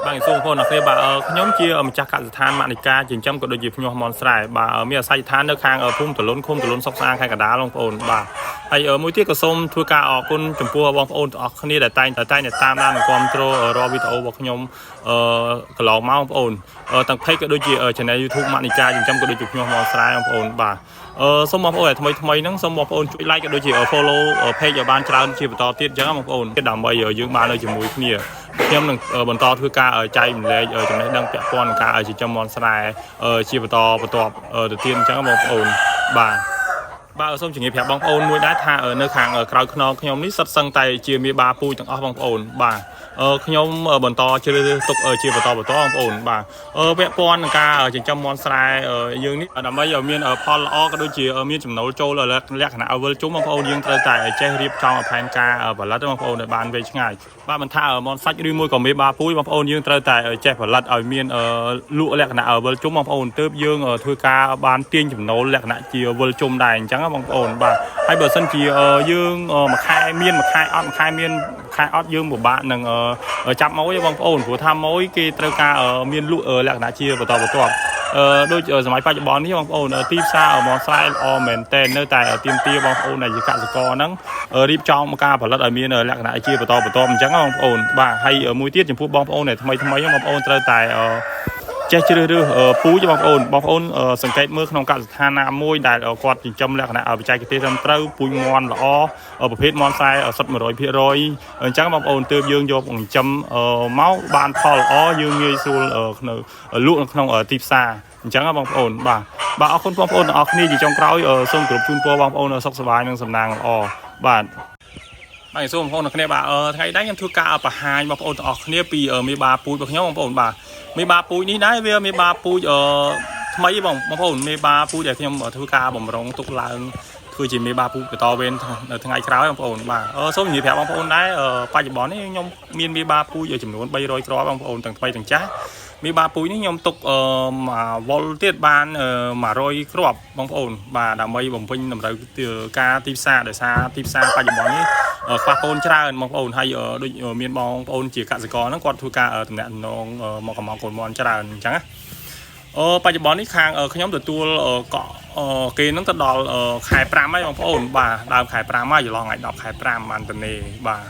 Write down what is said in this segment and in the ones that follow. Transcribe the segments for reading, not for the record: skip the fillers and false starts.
បាទសូមបងប្អូនអរគ្នាបាទខ្ញុំជាម្ចាស់កសិដ្ឋានម៉ានិកាចិញ្ចឹមក៏ដូចជាភ្ញាស់មន់ស្រែបាទមានអាស័យដ្ឋាននៅខាងភូមិទលុនឃុំទលុនសុកស្អាងខេត្តកណ្ដាលបងប្អូនបាទហើយមួយទៀតក៏សូមធ្វើការអរគុណចំពោះបងប្អូនទាំងអស់គ្នាដែលតែងតែតែងតែតាមដាននិងគាំទ្ររាល់វីដេអូរបស់ខ្ញុំកន្លងមកបងប្អូនទាំង page ក៏ដូចជា channel YouTube ម៉ានិកាចិញ្ចឹមក៏ដូចជាភ្ញាស់មន់ស្រែបងប្អូនបាទសូមបងប្អូនឲ្យថ្មីថ្មីហ្នឹងសូមបងប្អូនជួយ like ក៏ដូចជា follow page ឲ្យបានច្រើនជាបន្តទៀតអញ្ចឹងបងប្អូនដើម្បីយើងបាននៅជាមួយគ្នាខ្ញុំនឹងបន្តធ្វើការចែករំលែកចំណេះដឹងពាក់ព័ន្ធនឹងការចិញ្ចឹមមាន់ស្រែជាបន្តបន្ទាប់ទៅទៀតអញ្ចឹងបងប្អូនបាទបាទសូមជម្រាបប្រាប់បងប្អូនមួយដែរថានៅខាងក្រោយខ្នងខ្ញុំនេះសុទ្ធសឹងតែជាមេបាពូជទាំងអស់បងប្អូនបាទខ្ញុំបន្តជ្រើសរើសទុកជាបន្តបន្តបងប្អូនបាទពាក់ព័ន្ធនឹងការចិញ្ចឹមមាន់ស្រែយើងនេះដើម្បីឲ្យមានផលល្អក៏ដូចជាមានចំណូលចូលលក្ខណៈអវិលជុំបងប្អូនយើងត្រូវតែចេះរៀបចំផែនការផលិតបងប្អូនឲ្យបានវែងឆ្ងាយបាទមិនថាមាន់សាច់ឬមួយក៏មេបាពូជបងប្អូនយើងត្រូវតែចេះផលិតឲ្យមានលក់លក្ខណៈអវិលជុំបងប្អូនទើបយើងធ្វើការបានទាញចំណូលលក្ខណៈជាវិលជុំដែរអញ្ចឹងបងប្អូនបាទហើយបើសិនជាយើងមួយខែមានមួយខែអត់មួយខែមានខែអត់យើងពិបាកនឹងចាប់ម៉ួយបងប្អូនព្រោះថាម៉ួយគេត្រូវការមានលក់លក្ខណៈជាបន្តបន្ទាប់អឺដូចសម័យបច្ចុប្បន្ននេះបងប្អូនទីផ្សារមន់ស្រែល្អមែនតើនៅតែទៀមទាបងប្អូនដែលជាកសិករហ្នឹងរៀបចំការផលិតឲ្យមានលក្ខណៈជាបន្តបន្ទាប់អញ្ចឹងបងប្អូនបាទហើយមួយទៀតចំពោះបងប្អូនដែលថ្មីថ្មីបងប្អូនត្រូវតែចេះជ្រើសរើសពូជបងប្អូនបងប្អូនសង្កេតមើលក្នុងកសិដ្ឋានណាមួយដែលគាត់ចិញ្ចឹមលក្ខណៈបច្ចេកទេសត្រឹមត្រូវពូជមន់ល្អប្រភេទមន់ស្រែសុទ្ធ100%អញ្ចឹងបងប្អូនទើបយើងយកចិញ្ចឹមមកបានផលល្អយើងងាយស្រួលក្នុងលក់នៅក្នុងទីផ្សារអញ្ចឹងបងប្អូនបាទបាទអរគុណបងប្អូនទាំងអស់គ្នាជាចុងក្រោយសូមគោរពជូនពរបងប្អូនសុខសប្បាយនិងសំណាងល្អបាទបាទសូមបងប្អូនទាំងគ្នាបាទថ្ងៃនេះខ្ញុំធ្វើការបង្ហាញបងប្អូនទាំងអស់គ្នាពីមេបាពូជរបស់ខ្ញុំបងប្អូនបាទមេបាពូជនេះដែរវាមេបាពូជអឺថ្មីបងបងប្អូនមេបាពូជដែលខ្ញុំធ្វើការបំរុងទុកឡើងធ្វើជាមេបាពូជបន្តវេននៅថ្ងៃក្រោយបងប្អូនបាទសូមនិយាយប្រាប់បងប្អូនដែរបច្ចុប្បន្ននេះខ្ញុំមានមេបាពូជចំនួន300គ្រាប់បងប្អូនទាំងថ្មីទាំងចាស់មេបាពូជនេះខ្ញុំទុកមួយវ៉ុលទៀតបាន100គ្រាប់បងប្អូនបាទដើម្បីបំពេញតម្រូវការទីផ្សារដោយសារទីផ្សារបច្ចុប្បន្ននេះខ្វះកូនច្រើនបងប្អូនហើយដូចមានបងប្អូនជាកសិករហ្នឹងគាត់ធ្វើការតំណាក់តំណងមកកំងកូនមន់ច្រើនអញ្ចឹងណាអូបច្ចុប្បន្ននេះខាងខ្ញុំទទួលកក់គេហ្នឹងទៅដល់ខែ5ហើយបងប្អូនបាទដើមខែ5ហើយចន្លោះថ្ងៃ10ខែ5បានតនេបាទ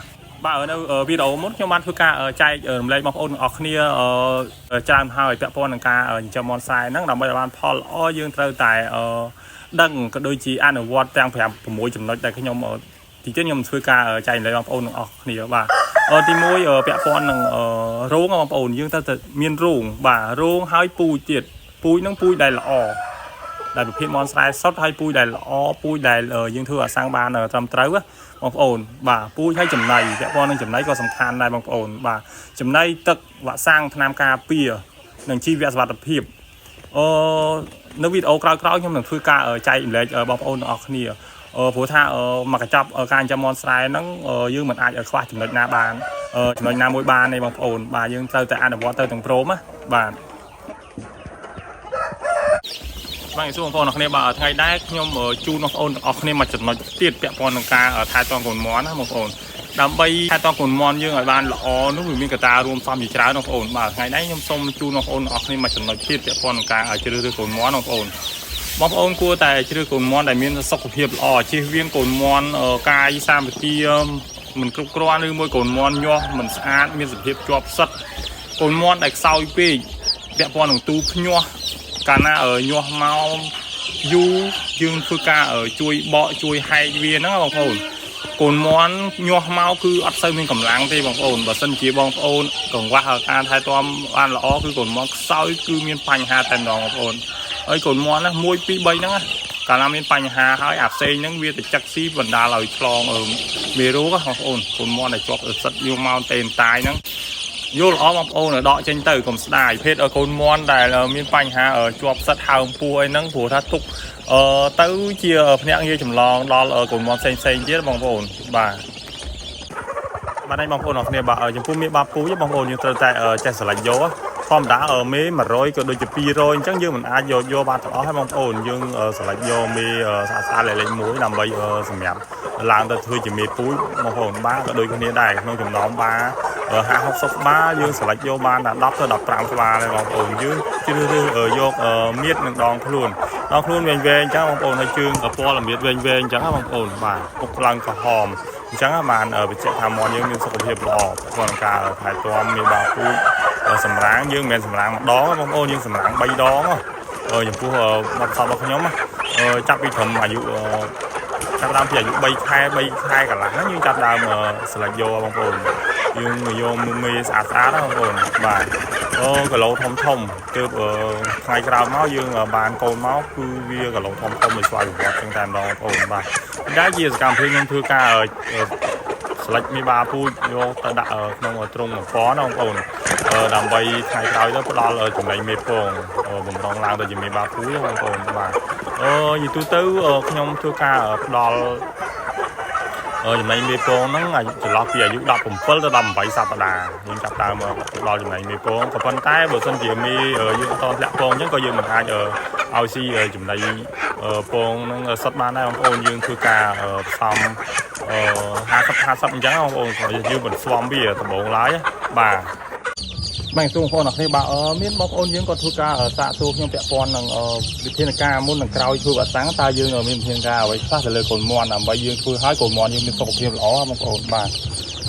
បាទនៅវីដេអូមុនខ្ញុំបានធ្វើការចែករំលែកបងប្អូនទាំងអស់គ្នាច្រើនហើយពាក់ព័ន្ធនឹងការចិញ្ចឹមមាន់ស្រែហ្នឹងដើម្បីឲ្យបានផលល្អយើងត្រូវតែដឹងក៏ដូចជាអនុវត្តទាំង5 6ចំណុចដែលខ្ញុំទីទៀតខ្ញុំធ្វើការចែករំលែកបងប្អូនទាំងអស់គ្នាបាទទី1ពាក់ព័ន្ធនឹងរោងបងប្អូនយើងត្រូវតែមានរោងបាទរោងហើយពូជទៀតពូជហ្នឹងពូជដែលល្អដែលប្រភេទមន់ស្រែសុទ្ធហើយពូជដែលល្អពូជដែលយើងធ្វើអាសាំងបានត្រឹមត្រូវបងប្អូនបាទពូជហើយចំណីពាក់ព័ន្ធនឹងចំណីក៏សំខាន់ដែរបងប្អូនបាទចំណីទឹកវ៉ាក់សាំងថ្នាំការពារនិងជីវសុវត្ថិភាពអឺនៅវីដេអូក្រោយៗខ្ញុំនឹងធ្វើការចែករំលែកបងប្អូនទាំងអស់គ្នាព្រោះថាមកកញ្ចប់ការចិញ្ចឹមមាន់ស្រែហ្នឹងយើងមិនអាចខ្វះចំណុចណាបានចំណុចណាមួយបានទេបងប្អូនបាទយើងត្រូវតែអនុវត្តទៅទាំងព្រមណាបាទបាទសួរបងប្អូនអរគ្នាបាទថ្ងៃដែរខ្ញុំជូនបងប្អូនទាំងអស់គ្នាមួយចំណុចទៀតពាក់ព័ន្ធនឹងការថែទាំកូនមាន់ណាបងប្អូនដើម្បីថែទាំកូនមាន់យើងឲ្យបានល្អនោះវាមានកត្តារួមផ្សំជាច្រើនបងប្អូនបាទថ្ងៃនេះខ្ញុំសូមជូនបងប្អូនទាំងអស់គ្នាមួយចំណុចទៀតពាក់ព័ន្ធនឹងការជ្រើសរើសកូនមាន់បងប្អូនបងប្អូនគួរតែជ្រើសកូនមាន់ដែលមានសុខភាពល្អជៀសវាងកូនមាន់កាយសម្បទាមិនគ្រប់គ្រាន់ឬមួយកូនមាន់ញាស់មិនស្អាតមានសភាពជាប់ផ្សិតកូនមាន់ដែលខ្សោយពេកពាក់ព័ន្ធនឹងទូភ្ញាស់កាលណាញាស់មកយូរយើងធ្វើការជួយបកជួយហែកវាហ្នឹងបងប្អូនកូនមាន់ញាស់មកគឺអត់សូវមានកម្លាំងទេបងប្អូនបើសិនជាបងប្អូនកង្វះការថែទាំបានល្អគឺកូនមាន់ខ្សោយគឺមានបញ្ហាតែម្ដងបងប្អូនហើយកូនមាន់ណា1 2 3ហ្នឹងណាកាលណាមានបញ្ហាហើយអាផ្សេងហ្នឹងវាទៅចឹកស៊ីបណ្ដាលឲ្យឆ្លងមេរោគបងប្អូនកូនមាន់ដែលជាប់សិតយកមកតេនតាយហ្នឹងយល់ល្អបងប្អូនដកចេញទៅកុំស្ដាយភេទកូនមាន់ដែលមានបញ្ហាជាប់សិតហើមពោះអីហ្នឹងព្រោះថាទុកទៅជាភ្នាក់ងារចម្លងដល់កូនមាន់ផ្សេងផ្សេងទៀតបងប្អូនបាទបាទនេះបងប្អូនអរគ្នាបាទចំពោះមេបាពូជបងប្អូនយើងត្រូវតែចេះស្រឡាញ់យកធម្មតាមេ100ក៏ដូចជា200អញ្ចឹងយើងមិនអាចយកយកបានទាំងអស់ទេបងប្អូនយើងស្រឡាញ់យកមេស្អាតស្អាតលេខ1ដើម្បីសម្រាប់ឡើងទៅធ្វើជាមេពូជបងប្អូនបាក៏ដូចគ្នាដែរក្នុងចំណោមបា 50 60ក្បាលយើងស្រេចយកបានតែ10ទៅ15ក្បាលទេបងប្អូនយើងជ្រើសរើសយកមៀតនិងដងខ្លួនដងខ្លួនវែងវែងអញ្ចឹងបងប្អូនហើយជើងពណ៌មៀតវែងវែងអញ្ចឹងបងប្អូនបាទពុកឡើងក្រហមអញ្ចឹងបានបញ្ជាក់ថាមាន់យើងមានសុខភាពល្អក្នុងការថែទាំមានបាពូជសម្រាងយើងមិនមែនសម្រាងម្ដងបងប្អូនយើងសម្រាង3ដងចំពោះបទពិសោធន៍របស់ខ្ញុំចាប់ពីត្រឹមអាយុចាប់ដើមពីអាយុ3ខែ3ខែកន្លះហ្នឹងយើងចាប់ដើមស្លេចយកបងប្អូនយើងយកមេស្អាតស្អាតបងប្អូនបាទអូគីឡូធំធំទើបថ្ងៃក្រោយមកយើងបានកូនមកគឺវាគីឡូធំធំឲ្យស្វ័យប្រវត្តិចឹងតែម្ដងបងប្អូនបាទដែរជាសកម្មភាពខ្ញុំធ្វើការស្លេចមេបាពូជយកទៅដាក់ក្នុងទ្រុង1000ណាបងប្អូនដើម្បីថ្ងៃក្រោយទៅផ្ដល់ចំណីមេពងបំរុងឡើងទៅជាមេបាពូជបងប្អូនបាទអឺយីទូទៅខ្ញុំធ្វើការផ្ដល់ចំណីមេពងហ្នឹងចន្លោះពីអាយុ17ទៅ18សប្តាហ៍យើងចាប់ដើមផ្ដល់ចំណីមេពងក៏ប៉ុន្តែបើសិនជាមេយើងអត់ធ្លាក់ពងអញ្ចឹងក៏យើងមិនអាចឲ្យស៊ីចំណីពងហ្នឹងសុទ្ធបានដែរបងប្អូនយើងធ្វើការផ្សំ50 50អញ្ចឹងបងប្អូនយើងមិនស្វំវាដំបូងឡើយបាទបាទសួរបងប្អូនអរគ្នាបាទមានបងប្អូនយើងក៏ធ្វើការសាកសួរខ្ញុំពាក់ព័ន្ធនឹងវិធានការមុននឹងក្រោយធ្វើវ៉ាក់សាំងតើយើងមានវិធានការអ្វីខ្លះទៅលើកូនមាន់ដើម្បីយើងធ្វើឲ្យកូនមាន់យើងមានសុខភាពល្អបងប្អូនបាទ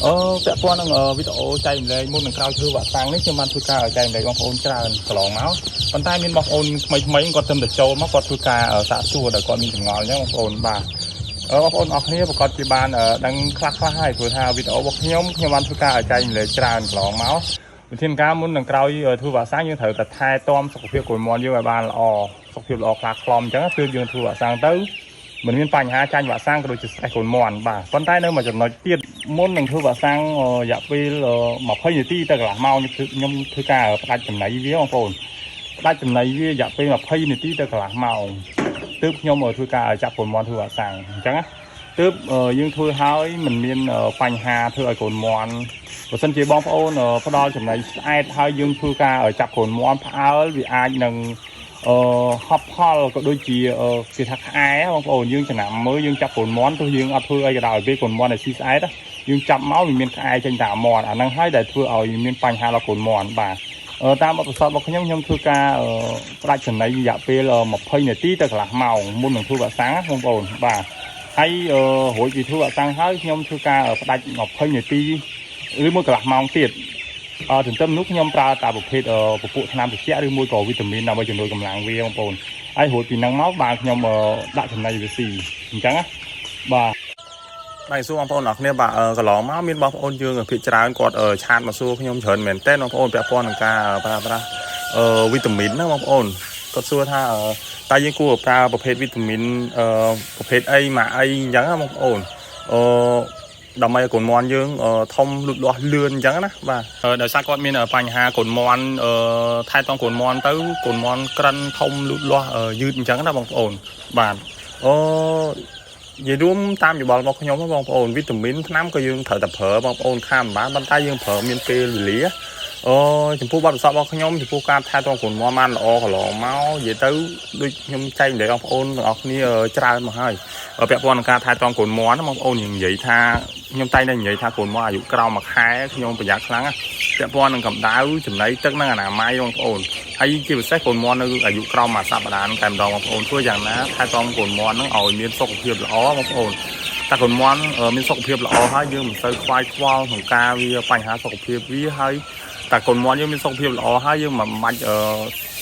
អឺពាក់ព័ន្ធនឹងវីដេអូចែករំលែកមុននឹងក្រោយធ្វើវ៉ាក់សាំងនេះខ្ញុំបានធ្វើការចែករំលែកបងប្អូនច្រើនកន្លងមកប៉ុន្តែមានបងប្អូនថ្មីថ្មីគាត់ទៅតែចូលមកគាត់ធ្វើការសាកសួរដោយគាត់មានចម្ងល់អញ្ចឹងបងប្អូនបាទបងប្អូនអរគ្នាប្រកាសជាបានដឹងខ្លះខ្លះហើយព្រោះថាវីដេអូរបស់ខ្ញុំខ្ញុំបានធ្វើការចែករំលែកច្រើនកន្លងមកវិធានការមុននឹងក្រោយធ្វើវ៉ាក់សាំងយើងត្រូវតែថែទាំសុខភាពកូនមាន់យើងឲ្យបានល្អសុខភាពល្អខ្លះខ្លំអញ្ចឹងទើបយើងធ្វើវ៉ាក់សាំងទៅមិនមានបញ្ហាចាញ់វ៉ាក់សាំងក៏ដូចជា stress កូនមាន់បាទប៉ុន្តែនៅមួយចំណុចទៀតមុននឹងធ្វើវ៉ាក់សាំងរយៈពេល20នាទីទៅកន្លះម៉ោងខ្ញុំធ្វើការផ្ដាច់ចំណីវាបងប្អូនផ្ដាច់ចំណីវារយៈពេល20នាទីទៅកន្លះម៉ោងទើបខ្ញុំធ្វើការចាប់កូនមាន់ធ្វើវ៉ាក់សាំងអញ្ចឹងណាទើបយើងធ្វើហើយមិនមានបញ្ហាធ្វើឲ្យកូនមាន់បើសិនជាបងប្អូនផ្ដល់ចំណីស្អែតហើយយើងធ្វើការចាប់កូនមាន់ផ្អើលវាអាចនឹងអឺហប់ផលក៏ដូចជាគេថាក្អែបងប្អូនយើងចំណាំមើលយើងចាប់កូនមាន់ទោះយើងអត់ធ្វើអីក៏ដោយពេលកូនមាន់ដែលស៊ីស្អែតយើងចាប់មកវាមានក្អែចេញតាមមាត់អាហ្នឹងហើយដែលធ្វើឲ្យមានបញ្ហាដល់កូនមាន់បាទតាមបទពិសោធន៍របស់ខ្ញុំខ្ញុំធ្វើការផ្ដាច់ចំណីរយៈពេល20នាទីទៅកន្លះម៉ោងមុននឹងធ្វើវ៉ាក់សាំងបងប្អូនបាទហើយរួចពីធ្វើវ៉ាក់សាំងហើយខ្ញុំធ្វើការផ្ដាច់20នាទីឬមួយកន្លះម៉ោងទៀតអឺទន្ទឹមនោះខ្ញុំប្រើតាប្រភេទពពួកថ្នាំត្រជាក់ឬមួយក៏វីតាមីនដើម្បីជំនួយកម្លាំងវាបងប្អូនហើយរួចពីហ្នឹងមកបានខ្ញុំដាក់ចំណីវាស៊ីអញ្ចឹងណាបាទបាទសួរបងប្អូនអរគ្នាបាទកន្លងមកមានបងប្អូនយើងភាគច្រើនគាត់ chat មកសួរខ្ញុំច្រើនមែនតើបងប្អូនពាក់ព័ន្ធនឹងការប្រើប្រាស់វីតាមីនណាបងប្អូនគាត់សួរថាតើយើងគួរប្រើប្រភេទវីតាមីនប្រភេទអីម៉ាអីអញ្ចឹងណាបងប្អូនអឺដើម្បីឲ្យកូនមាន់យើងធំលូតលាស់លឿនអញ្ចឹងណាបាទដោយសារគាត់មានបញ្ហាកូនមាន់ថែទាំកូនមាន់ទៅកូនមាន់ក្រិនធំលូតលាស់យឺតអញ្ចឹងណាបងប្អូនបាទអូនិយាយរួមតាមយោបល់របស់ខ្ញុំបងប្អូនវីតាមីនថ្នាំក៏យើងត្រូវតែប្រើបងប្អូនខាំបានប៉ុន្តែយើងប្រើមានពេលវេលាអូចំពោះបទពិសោធន៍របស់ខ្ញុំចំពោះការថែទាំកូនមាន់បានល្អកន្លងមកនិយាយទៅដូចខ្ញុំចែករំលែកបងប្អូនទាំងអស់គ្នាច្រើនមកហើយពាក់ព័ន្ធនឹងការថែទាំកូនមាន់បងប្អូននិយាយថាខ្ញុំតែងតែនិយាយថាកូនមាន់អាយុក្រោមមួយខែខ្ញុំប្រយ័ត្នខ្លាំងណាពាក់ព័ន្ធនឹងកម្ដៅចំណីទឹកនិងអនាម័យបងប្អូនហើយជាពិសេសកូនមាន់នៅអាយុក្រោមមួយសប្តាហ៍ហ្នឹងតែម្ដងបងប្អូនធ្វើយ៉ាងណាថែទាំកូនមាន់ហ្នឹងឲ្យមានសុខភាពល្អបងប្អូនតែកូនមាន់មានសុខភាពល្អហើយយើងមិនសូវខ្វាយខ្វល់ក្នុងការវាបញ្ហាសុខភាពវាហើយតែកូនមាន់យើងមានសុខភាពល្អហើយយើងមិនបាច់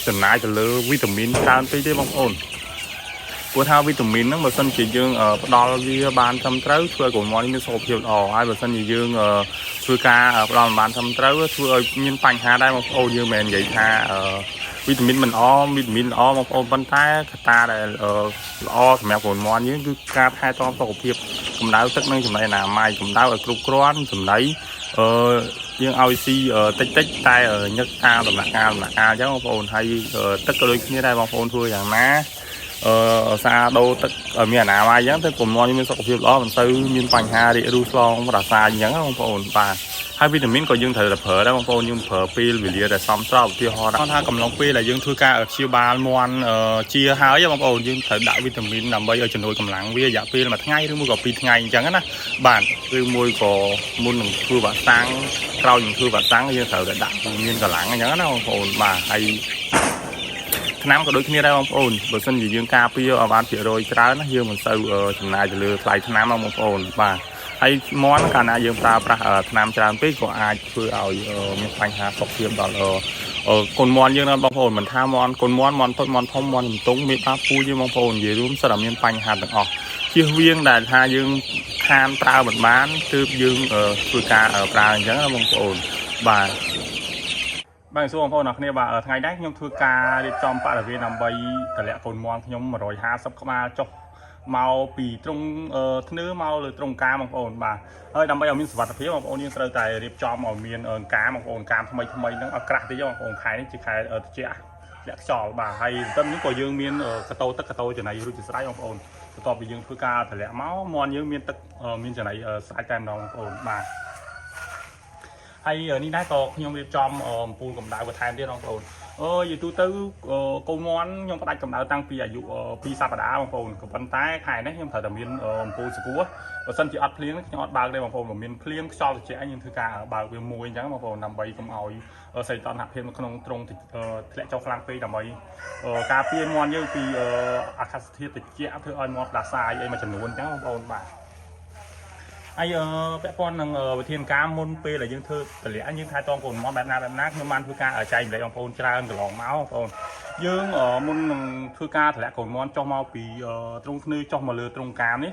ចំណាយទៅលើវីតាមីនច្រើនពេកទេបងប្អូនព្រោះថាវីតាមីនហ្នឹងបើសិនជាយើងផ្ដល់វាបានត្រឹមត្រូវធ្វើឲ្យកូនមាន់មានសុខភាពល្អហើយបើសិនជាយើងធ្វើការផ្ដល់មិនបានត្រឹមត្រូវធ្វើឲ្យមានបញ្ហាដែរបងប្អូនយើងមិនមែននិយាយថាវីតាមីនមិនល្អវីតាមីនល្អបងប្អូនប៉ុន្តែកត្តាដែលល្អសម្រាប់កូនមាន់យើងគឺការថែទាំសុខភាពកម្ដៅទឹកនិងចំណីអនាម័យកម្ដៅឲ្យគ្រប់គ្រាន់ចំណីអឺយើងឲ្យស៊ីតិចតិចតែញឹកតាមដំណាក់កាលដំណាក់កាលអញ្ចឹងបងប្អូនហើយទឹកក៏ដូចគ្នាដែរបងប្អូនធ្វើយ៉ាងណាអឺសាដូរទឹកឲ្យមានអនាម័យអញ្ចឹងទៅកុំនាំមានសុខភាពល្អមិនទៅមានបញ្ហារាករូសឆ្លងប្រសាយអញ្ចឹងបងប្អូនបាទហើយ ហើយវីតាមីនក៏យើងត្រូវតែប្រើដែរបងប្អូនយើងប្រើពេលវេលាដែលសមស្របឧទាហរណ៍ថាកំឡុងពេលដែលយើងធ្វើការព្យាបាលមាន់ជាហើយបងប្អូនយើងត្រូវដាក់វីតាមីនដើម្បីឲ្យជំនួយកម្លាំងវារយៈពេលមួយថ្ងៃឬមួយក៏ពីរថ្ងៃអញ្ចឹងណាបាទឬមួយក៏មុននឹងធ្វើវ៉ាក់សាំងក្រោយនឹងធ្វើវ៉ាក់សាំងយើងត្រូវតែដាក់មានកម្លាំងអញ្ចឹងណាបងប្អូនបាទហើយថ្នាំក៏ដូចគ្នាដែរបងប្អូនបើសិនជាយើងការពារឲ្យបានភាគរយច្រើនណាយើងមិនសូវចំណាយទៅលើថ្លៃថ្នាំបងប្អូនបាទហើយមាន់កាលណាយើងប្រើប្រាស់ថ្នាំច្រើនពេកក៏អាចធ្វើឲ្យមានបញ្ហាសុខភាពដល់កូនមាន់យើងណាបងប្អូនមិនថាមាន់កូនមាន់មាន់តូចមាន់ធំមាន់ជំទង់មេបាពូជយើងបងប្អូននិយាយរួមសុទ្ធតែមានបញ្ហាទាំងអស់ជៀសវាងដែលថាយើងខានប្រើមិនបានទើបយើងធ្វើការប្រើអញ្ចឹងណាបងប្អូនបាទបាទសួរបងប្អូនអរគ្នាបាទថ្ងៃនេះខ្ញុំធ្វើការរៀបចំបរិវេណដើម្បីតម្លាក់កូនមាន់ខ្ញុំ150ក្បាលចុះមកពីត្រង់ធ្នើមកលើត្រង់កាបងប្អូនបាទហើយដើម្បីឲ្យមានសុវត្ថិភាពបងប្អូនយើងត្រូវតែរៀបចំឲ្យមានកាបងប្អូនកាមថ្មីថ្មីហ្នឹងឲ្យក្រាស់តិចបងប្អូនខែនេះជាខែត្រជាក់លាក់ខ្យល់បាទហើយទន្ទឹមនេះក៏យើងមានកតោទឹកកតោចំណីរួចជាស្រេចបងប្អូនបន្ទាប់ពីយើងធ្វើការតម្លាក់មកមាន់យើងមានទឹកមានចំណីស្រេចតែម្ដងបងប្អូនបាទហើយនេះដែរក៏ខ្ញុំរៀបចំអំពូលកម្ដៅបន្ថែមទៀតបងប្អូនអឺយីទូទៅកូនមាន់ខ្ញុំផ្ដាច់កម្ដៅតាំងពីអាយុ2សប្តាហ៍បងប្អូនក៏ប៉ុន្តែខែនេះខ្ញុំត្រូវតែមានអំពូលសកួរបើសិនជាអត់ភ្លៀងខ្ញុំអត់បើកទេបងប្អូនបើមានភ្លៀងខ្យល់ត្រជាក់យើងធ្វើការបើកវាមួយអញ្ចឹងបងប្អូនដើម្បីកុំឲ្យសីតុណ្ហភាពនៅក្នុងទ្រុងធ្លាក់ចុះខ្លាំងពេកដើម្បីការពារមាន់យើងពីអាកាសធាតុត្រជាក់ធ្វើឲ្យមាន់ផ្ដាសាយអីមួយចំនួនអញ្ចឹងបងប្អូនបាទហើយពាក់ព័ន្ធនឹងវិធានការមុនពេលដែលយើងធ្វើតម្លាក់យើងថែទាំកូនមាន់បែបណាបែបណាខ្ញុំបានធ្វើការចែករំលែកបងប្អូនច្រើនកន្លងមកបងប្អូនយើងមុននឹងធ្វើការតម្លាក់កូនមាន់ចុះមកពីទ្រុងធ្នើចុះមកលើទ្រុងកាមនេះ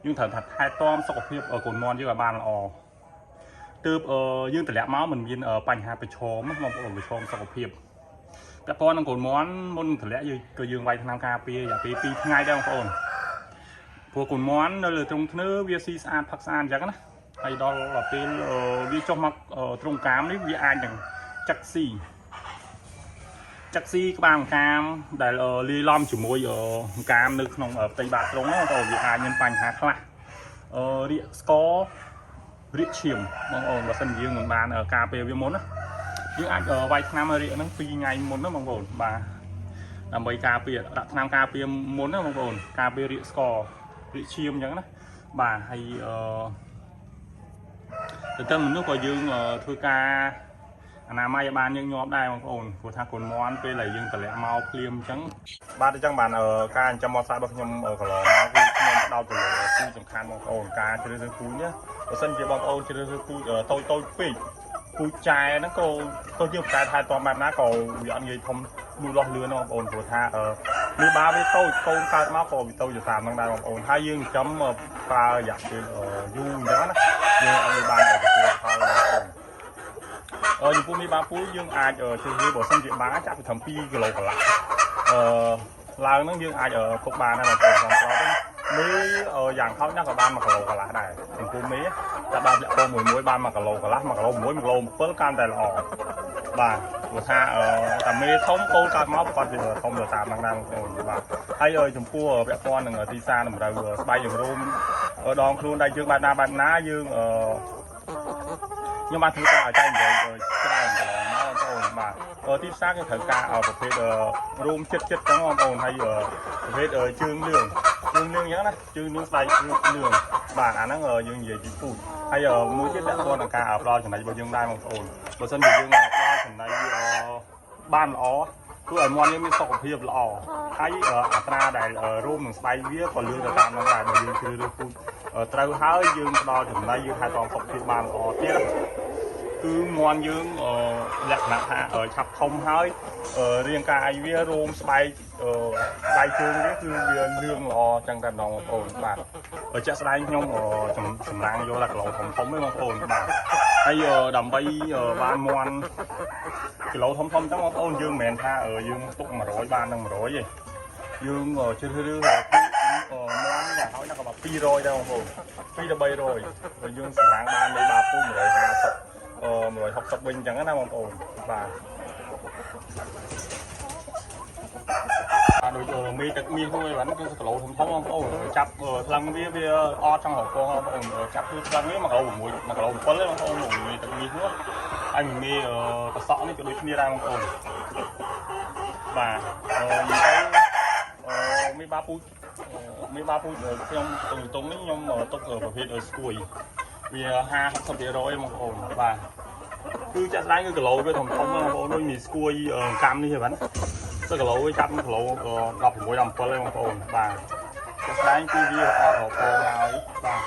យើងត្រូវថាថែទាំសុខភាពកូនមាន់យើងឲ្យបានល្អទើបយើងតម្លាក់មកមិនមានបញ្ហាប្រឈមបងប្អូនប្រឈមសុខភាពពាក់ព័ន្ធនឹងកូនមាន់មុនតម្លាក់យើងក៏យើងវាយថ្នាំការពាររយៈពេល2ថ្ងៃដែរបងប្អូនព្រោះកូនមាន់នៅលើទ្រុងធ្នើវាស៊ីស្អាតផឹកស្អាតអញ្ចឹងណាហើយដល់ពេលវាចុះមកទ្រុងកាមនេះវាអាចនឹងចឹកស៊ីចឹកស៊ីក្បាលកាមដែលលាយឡំជាមួយកាមនៅក្នុងផ្ទៃបាតទ្រុងបងប្អូនវាអាចមានបញ្ហាខ្លះរាកស្កររាកឈាមបងប្អូនបើសិនយើងមិនបានការពារវាមុនណាយើងអាចវាយថ្នាំរាកហ្នឹង2ថ្ងៃមុនណាបងប្អូនបាទដើម្បីការពារដាក់ថ្នាំការពារមុនណាបងប្អូនការពាររាកស្កររាកឈាមអញ្ចឹងណាបាទហើយអឺទៅទៅមនុស្សក៏យើងធ្វើការអនាម័យឲ្យបានញឹកញាប់ដែរបងប្អូនព្រោះថាកូនមាន់ពេលដែលយើងតម្លាក់មកភ្លាមអញ្ចឹងបាទអញ្ចឹងបានការចិញ្ចឹមមាន់ស្រែរបស់ខ្ញុំកន្លងមកគឺខ្ញុំផ្ដោតទៅលើពូជសំខាន់បងប្អូនការជ្រើសរើសពូជនេះបើសិនជាបងប្អូនជ្រើសរើសពូជតូចតូចពេកពូជចែហ្នឹងក៏ទៅយើងប្រកែថែទាំបែបណាក៏វាអត់ងាយធំលូតលាស់លឿនបងប្អូនព្រោះថាមេបាវាតូចកូនកើតមកក៏វាតូចទៅតាមហ្នឹងដែរបងប្អូនហើយយើងចិញ្ចឹមប្រើរយៈពេលយូរអញ្ចឹងណាយើងអត់មានបានទទួលផលបងប្អូនអឺចំពោះមេបាពូជយើងអាចជ្រើសរើសបើសិនជាបានចាប់ពីត្រឹម2គីឡូកន្លះអឺឡើងហ្នឹងយើងអាចទុកបានដែរបងប្អូនសំស្របហ្នឹងមេយ៉ាងហោចណាស់ក៏បាន1គីឡូកន្លះដែរចំពោះមេតែបានលាក់ពងមួយមួយបាន1គីឡូកន្លះ1គីឡូ6 1គីឡូ7កាន់តែល្អបាទព្រោះថាតែមេធំកូនកើតមកប្រកាសជាធំទៅតាមហ្នឹងដែរបងប្អូនបាទហើយចំពោះពាក់ព័ន្ធនឹងទីផ្សារតម្រូវស្បែកយើងរោមដងខ្លួនដៃជើងបែបណាបែបណាយើងអឺខ្ញុំបានធ្វើការឲ្យចែករំលែកច្រើនកន្លងមកបងប្អូនបាទទីផ្សារគេត្រូវការប្រភេទរោមចិត្តចិត្តចឹងបងប្អូនហើយប្រភេទជើងលឿងជើងលឿងអញ្ចឹងណាជើងលឿងស្បែកលឿងបាទអាហ្នឹងយើងនិយាយពីពូជហើយមួយទៀតពាក់ព័ន្ធនឹងការផ្ដល់ចំណីរបស់យើងដែរបងប្អូនបើសិនជាយើងផ្ដល់ចំណីបានល្អធ្វើឲ្យមាន់យើងមានសុខភាពល្អហើយអត្រាដែលរួមនឹងស្បែកវាក៏លឿនទៅតាមហ្នឹងដែរបើយើងជ្រើសរើសពូជត្រូវហើយយើងផ្ដល់ចំណីយើងថែទាំសុខភាពបានល្អទៀតគឺមាន់យើងលក្ខណៈថាឆាប់ធំហើយរាងកាយវារោមស្បែកដៃជើងវាគឺវាលឿងល្អចឹងតែម្ដងបងប្អូនបាទជាក់ស្ដែងខ្ញុំសម្រាំងយកតែគីឡូធំធំទេបងប្អូនបាទហើយដើម្បីបានមាន់គីឡូធំធំចឹងបងប្អូនយើងមិនមែនថាយើងទុក100បាននឹង100ទេយើងជ្រើសរើសពូមាន់យ៉ាងហោចណាស់ក៏200ដែរបងប្អូន2ទៅ300បើយើងសម្រាំងបាននៃបាពូ150 160វិញអញ្ចឹងណាបងប្អូនបាទ បាទដូចមីទឹកមាសហ្នឹងឯងបាទគឺគីឡូធំធំបងប្អូនចាប់ថ្លឹងវាវាអត់ចង់រកពងបងប្អូនចាប់គឺថ្លឹងវា1គីឡូ6 1គីឡូ7ទេបងប្អូនមីទឹកមាសនោះហើយមីកសក់នេះក៏ដូចគ្នាដែរបងប្អូនបាទនិយាយទៅមីបាពូជមីបាពូជខ្ញុំតុងតុងនេះខ្ញុំទុកប្រភេទស្គួយវា50 60%បងប្អូនបាទគឺចាក់ស្ដែងគឺគីឡូវាធំធំបងប្អូនដូចមីស្គួយកម្មនេះហ៎បាទ ទៅគីឡូវាចាប់គីឡូ16 17ឯងបងប្អូនបាទជាក់ស្ដែងគឺវាអត់រពងហើយបាទ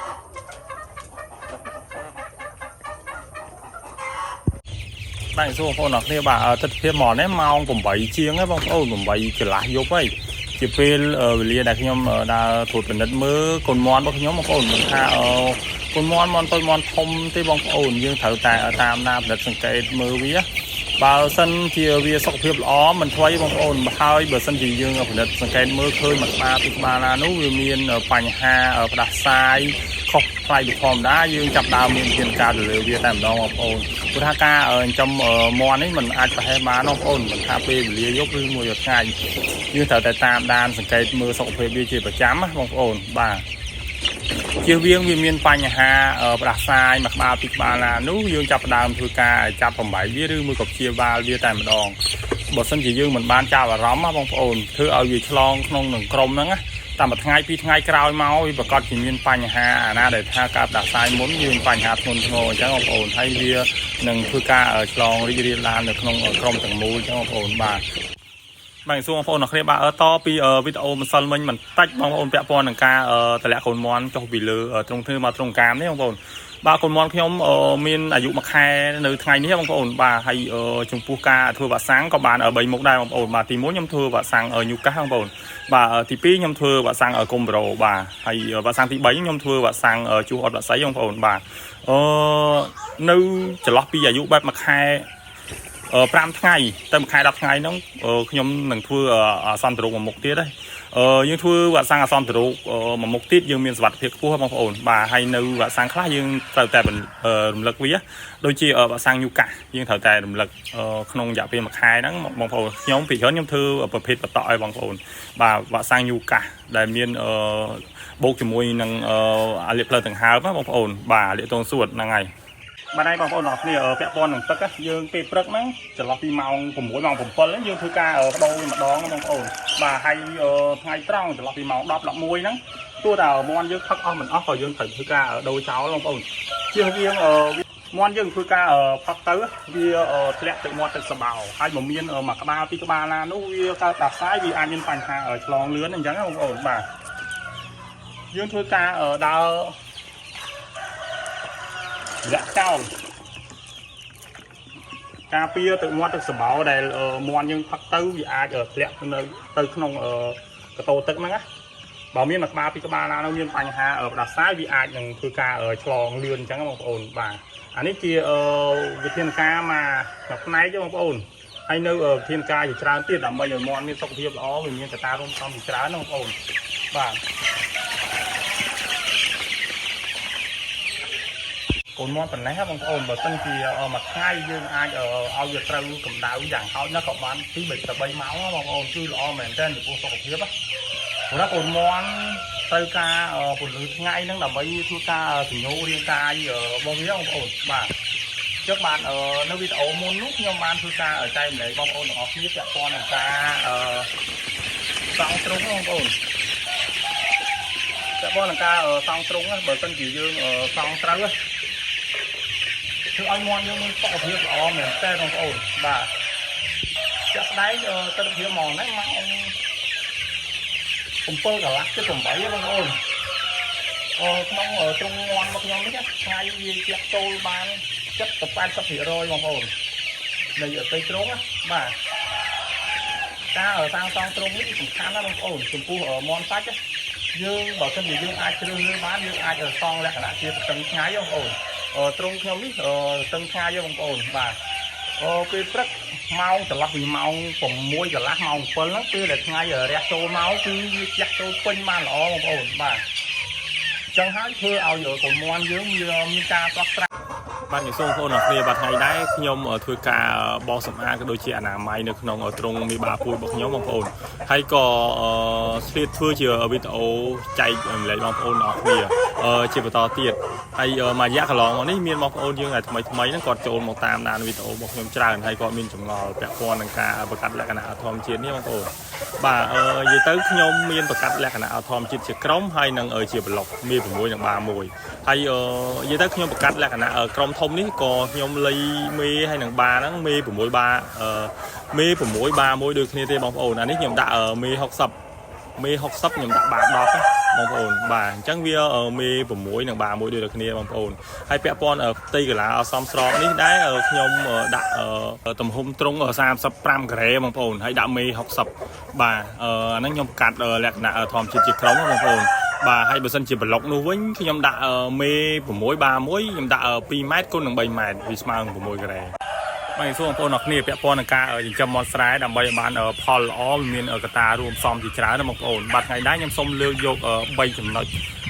បាទសួរបងប្អូនអរគ្នាបាទទស្សនភាពមកនេះម៉ោង8ជាងហើយបងប្អូន8កន្លះយប់ហើយជាពេលវេលាដែលខ្ញុំដើរត្រួតពិនិត្យមើលកូនមន់របស់ខ្ញុំបងប្អូនមិនថាកូនមន់មន់តូចមន់ធំទេបងប្អូនយើងត្រូវតែតាមដានពិនិត្យសង្កេតមើលវាបើសិនជាវាសុខភាពល្អមិនថ្វីបងប្អូនហើយបើសិនជាយើងពិនិត្យសង្កេតមើលឃើញមួយក្បាលពីរក្បាលណានោះវាមានបញ្ហាផ្ដាសាយខុសប្លែកពីធម្មតាយើងចាប់ដើមមានវិធានការទៅលើវាតែម្ដងបងប្អូនព្រោះថាការចិញ្ចឹមមាន់នេះมันអាចប្រហែសបានបងប្អូនមិនថាពេលវេលាយប់ឬមួយថ្ងៃយើងត្រូវតែតាមដានសង្កេតមើលសុខភាពវាជាប្រចាំណាបងប្អូនបាទជៀសវាងវាមានបញ្ហាផ្ដាសាយមួយក្បាលពីរក្បាលណានោះយើងចាប់ផ្ដើមធ្វើការចាប់បំបីវាឬមួយក៏ព្យាបាលវាតែម្ដងបើសិនជាយើងមិនបានចាប់អារម្មណ៍ណាបងប្អូនធ្វើឲ្យវាឆ្លងក្នុងនឹងក្រុមហ្នឹងណាតាមមួយថ្ងៃពីរថ្ងៃក្រោយមកវាប្រកាសជាមានបញ្ហាអាណាដែលថាការផ្ដាសាយមុនវាមានបញ្ហាធ្ងន់ធ្ងរអញ្ចឹងបងប្អូនហើយវានឹងធ្វើការឆ្លងរីករាលដាលនៅក្នុងក្រុមទាំងមូលអញ្ចឹងបងប្អូនបាទបាទសួរបងប្អូនអរគ្នាបាទតពីវីដេអូម្សិលមិញបន្តិចបងប្អូនពាក់ព័ន្ធនឹងការតម្លាក់កូនមន់ចុះពីលើត្រង់ធ្វើមកត្រង់កាមនេះបងប្អូនបាទកូនមន់ខ្ញុំមានអាយុ1ខែនៅថ្ងៃនេះបងប្អូនបាទហើយចំពោះការធ្វើវ៉ាក់សាំងក៏បាន3មុខដែរបងប្អូនបាទទី1ខ្ញុំធ្វើវ៉ាក់សាំងញូកាសបងប្អូនបាទទី2ខ្ញុំធ្វើវ៉ាក់សាំងកុំប្រូបាទហើយវ៉ាក់សាំងទី3ខ្ញុំធ្វើវ៉ាក់សាំងជួសអត់វ៉ាក់សីបងប្អូនបាទអឺនៅចន្លោះពីអាយុបែប1ខែ5ថ្ងៃទៅ1ខែ10ថ្ងៃហ្នឹងខ្ញុំនឹងធ្វើអាសន្នរោគមួយមុខទៀតហើយយើងធ្វើវ៉ាក់សាំងអាសន្នរោគមួយមុខទៀតយើងមានសុវត្ថិភាពខ្ពស់បងប្អូនបាទហើយនៅវ៉ាក់សាំងខ្លះយើងត្រូវតែរំលឹកវាដូចជាវ៉ាក់សាំងញូកាសយើងត្រូវតែរំលឹកក្នុងរយៈពេល1ខែហ្នឹងបងប្អូនខ្ញុំពីច្រើនខ្ញុំធ្វើប្រភេទបតក់ឲ្យបងប្អូនបាទវ៉ាក់សាំងញូកាសដែលមានបូកជាមួយនឹងអាលៀកផ្លូវដង្ហើមណាបងប្អូនបាទអាលៀកតងសួតហ្នឹងហើយបាទហើយបងប្អូនអរគ្នាពាក់ព័ន្ធនឹងទឹកយើងពេលព្រឹកហ្នឹងចន្លោះពីម៉ោង6ម៉ោង7ហ្នឹងយើងធ្វើការបដូរវាម្ដងបងប្អូនបាទហើយថ្ងៃត្រង់ចន្លោះពីម៉ោង10 11ហ្នឹងទោះតែមន់យើងផឹកអស់មិនអស់ក៏យើងត្រូវធ្វើការដូរចោលបងប្អូនជៀសវាងមន់យើងធ្វើការផឹកទៅវាធ្លាក់ទឹកមាត់ទឹកសបោហើយបើមានមួយក្បាលពីរក្បាលណានោះវាកើតដាសាយវាអាចមានបញ្ហាឆ្លងលឿនអញ្ចឹងបងប្អូនបាទយើងធ្វើការដើរលាក់ចោលការពារទឹកមាត់ទឹកសបោដែលមន់យើងផឹកទៅវាអាចធ្លាក់នៅទៅក្នុងកតោទឹកហ្នឹងណាបើមានមួយក្បាលពីរក្បាលណានោះមានបញ្ហាផ្ដាសាយវាអាចនឹងធ្វើការឆ្លងលឿនអញ្ចឹងបងប្អូនបាទអានេះជាវិធានការមកផ្នែកបងប្អូនហើយនៅវិធានការជាច្រើនទៀតដើម្បីឲ្យមន់មានសុខភាពល្អវាមានកត្តារួមផ្សំជាច្រើនណាបងប្អូនបាទកូនមន់ប៉ុណ្ណេះបងប្អូនបើសិនជាមួយថ្ងៃយើងអាចឲ្យវាត្រូវកម្ដៅយ៉ាងហោចណាស់ក៏បាន2 3ទៅ3ម៉ោងបងប្អូនគឺល្អមែនទែនចំពោះសុខភាពណាព្រោះកូនមន់ត្រូវការពន្លឺថ្ងៃហ្នឹងដើម្បីធ្វើការសញ្ញោរាងកាយរបស់វាបងប្អូនបាទចឹងបាននៅវីដេអូមុននោះខ្ញុំបានធ្វើការចែករំលែកបងប្អូនទាំងអស់គ្នាពាក់ព័ន្ធនឹងការសង់ទ្រុងបងប្អូនពាក់ព័ន្ធនឹងការសង់ទ្រុងបើសិនជាយើងសង់ត្រូវធ្វើឲ្យមន់យើងមានសុខភាពល្អមែនតើបងប្អូនបាទជាក់ស្ដែងទស្សនភាពហ្មងហ្នឹងម៉ោង7កន្លះជិត8បងប្អូនក្នុងទ្រុងមន់របស់ខ្ញុំនេះថ្ងៃវាជះចូលបាន70ទៅ80%បងប្អូននៃផ្ទៃទ្រុងណាបាទការសាងសង់ទ្រុងនេះសំខាន់ណាស់បងប្អូនចំពោះមន់សាច់យើងបើសិនជាយើងអាចជ្រើសរើសបានយើងអាចសង់លក្ខណៈជាប្រឹងថ្ងៃបងប្អូនទ្រុងខ្ញុំនេះប្រឹងថ្ងៃបងប្អូនបាទពេលព្រឹកម៉ោងចន្លោះពីម៉ោង6កន្លះម៉ោង7ហ្នឹងពេលដែលថ្ងៃរះចូលមកគឺវាជះចូលពេញបានល្អបងប្អូនបាទចឹងហើយធ្វើឲ្យកូនមន់យើងវាមានការស្រស់ស្រាយ បាទខ្ញុំសូមបងប្អូនអរគ្នាបាទថ្ងៃដែរខ្ញុំធ្វើការបោសសម្អាតក៏ដូចជាអនាម័យនៅក្នុងទ្រុងមេបាពួយរបស់ខ្ញុំបងប្អូនហើយក៏ឆ្លៀតធ្វើជាវីដេអូចែករំលែកបងប្អូនអរគ្នាជាបន្តទៀតហើយមួយរយៈកន្លងមកនេះមានបងប្អូនយើងដែលថ្មីថ្មីហ្នឹងគាត់ចូលមកតាមដានវីដេអូរបស់ខ្ញុំច្រើនហើយគាត់មានចម្ងល់ពាក់ព័ន្ធនឹងការបង្កាត់លក្ខណៈធម្មជាតិនេះបងប្អូនបាទអឺនិយាយទៅខ្ញុំមានបង្កាត់លក្ខណៈធម្មជាតិជាក្រុមហើយនឹងជាប្លុកមាន6និងបា1ហើយអឺនិយាយទៅខ្ញុំបង្កាត់លក្ខណៈក្រុមធំនេះក៏ខ្ញុំលៃមេហើយនឹងបាហ្នឹងមេ6បាអឺមេ6បា1ដូចគ្នាទេបងប្អូនអានេះខ្ញុំដាក់មេ60មេ60ខ្ញុំដាក់បា10ណាបងប្អូនបាទអញ្ចឹងវាមេ6និងបា1ដូចគ្នាបងប្អូនហើយពាក់ព័ន្ធផ្ទៃកាឡាអសមស្របនេះដែរខ្ញុំដាក់ទំហំទ្រុង35ការ៉េបងប្អូនហើយដាក់មេ60បាទអាហ្នឹងខ្ញុំកាត់លក្ខណៈធម្មជាតិជាក្រុមបងប្អូនបាទហើយបើសិនជាប្លុកនោះវិញខ្ញុំដាក់មេ6បា1ខ្ញុំដាក់2ម៉ែត្រគុណនឹង3ម៉ែត្រវាស្មើនឹង6ការ៉េបាទសួរបងប្អូនអរគ្នាពាក់ព័ន្ធនឹងការចិញ្ចឹមមាន់ស្រែដើម្បីឲ្យបានផលល្អមានកត្តារួមផ្សំជាច្រើនណាបងប្អូនបាទថ្ងៃនេះខ្ញុំសូមលើកយក3ចំណុច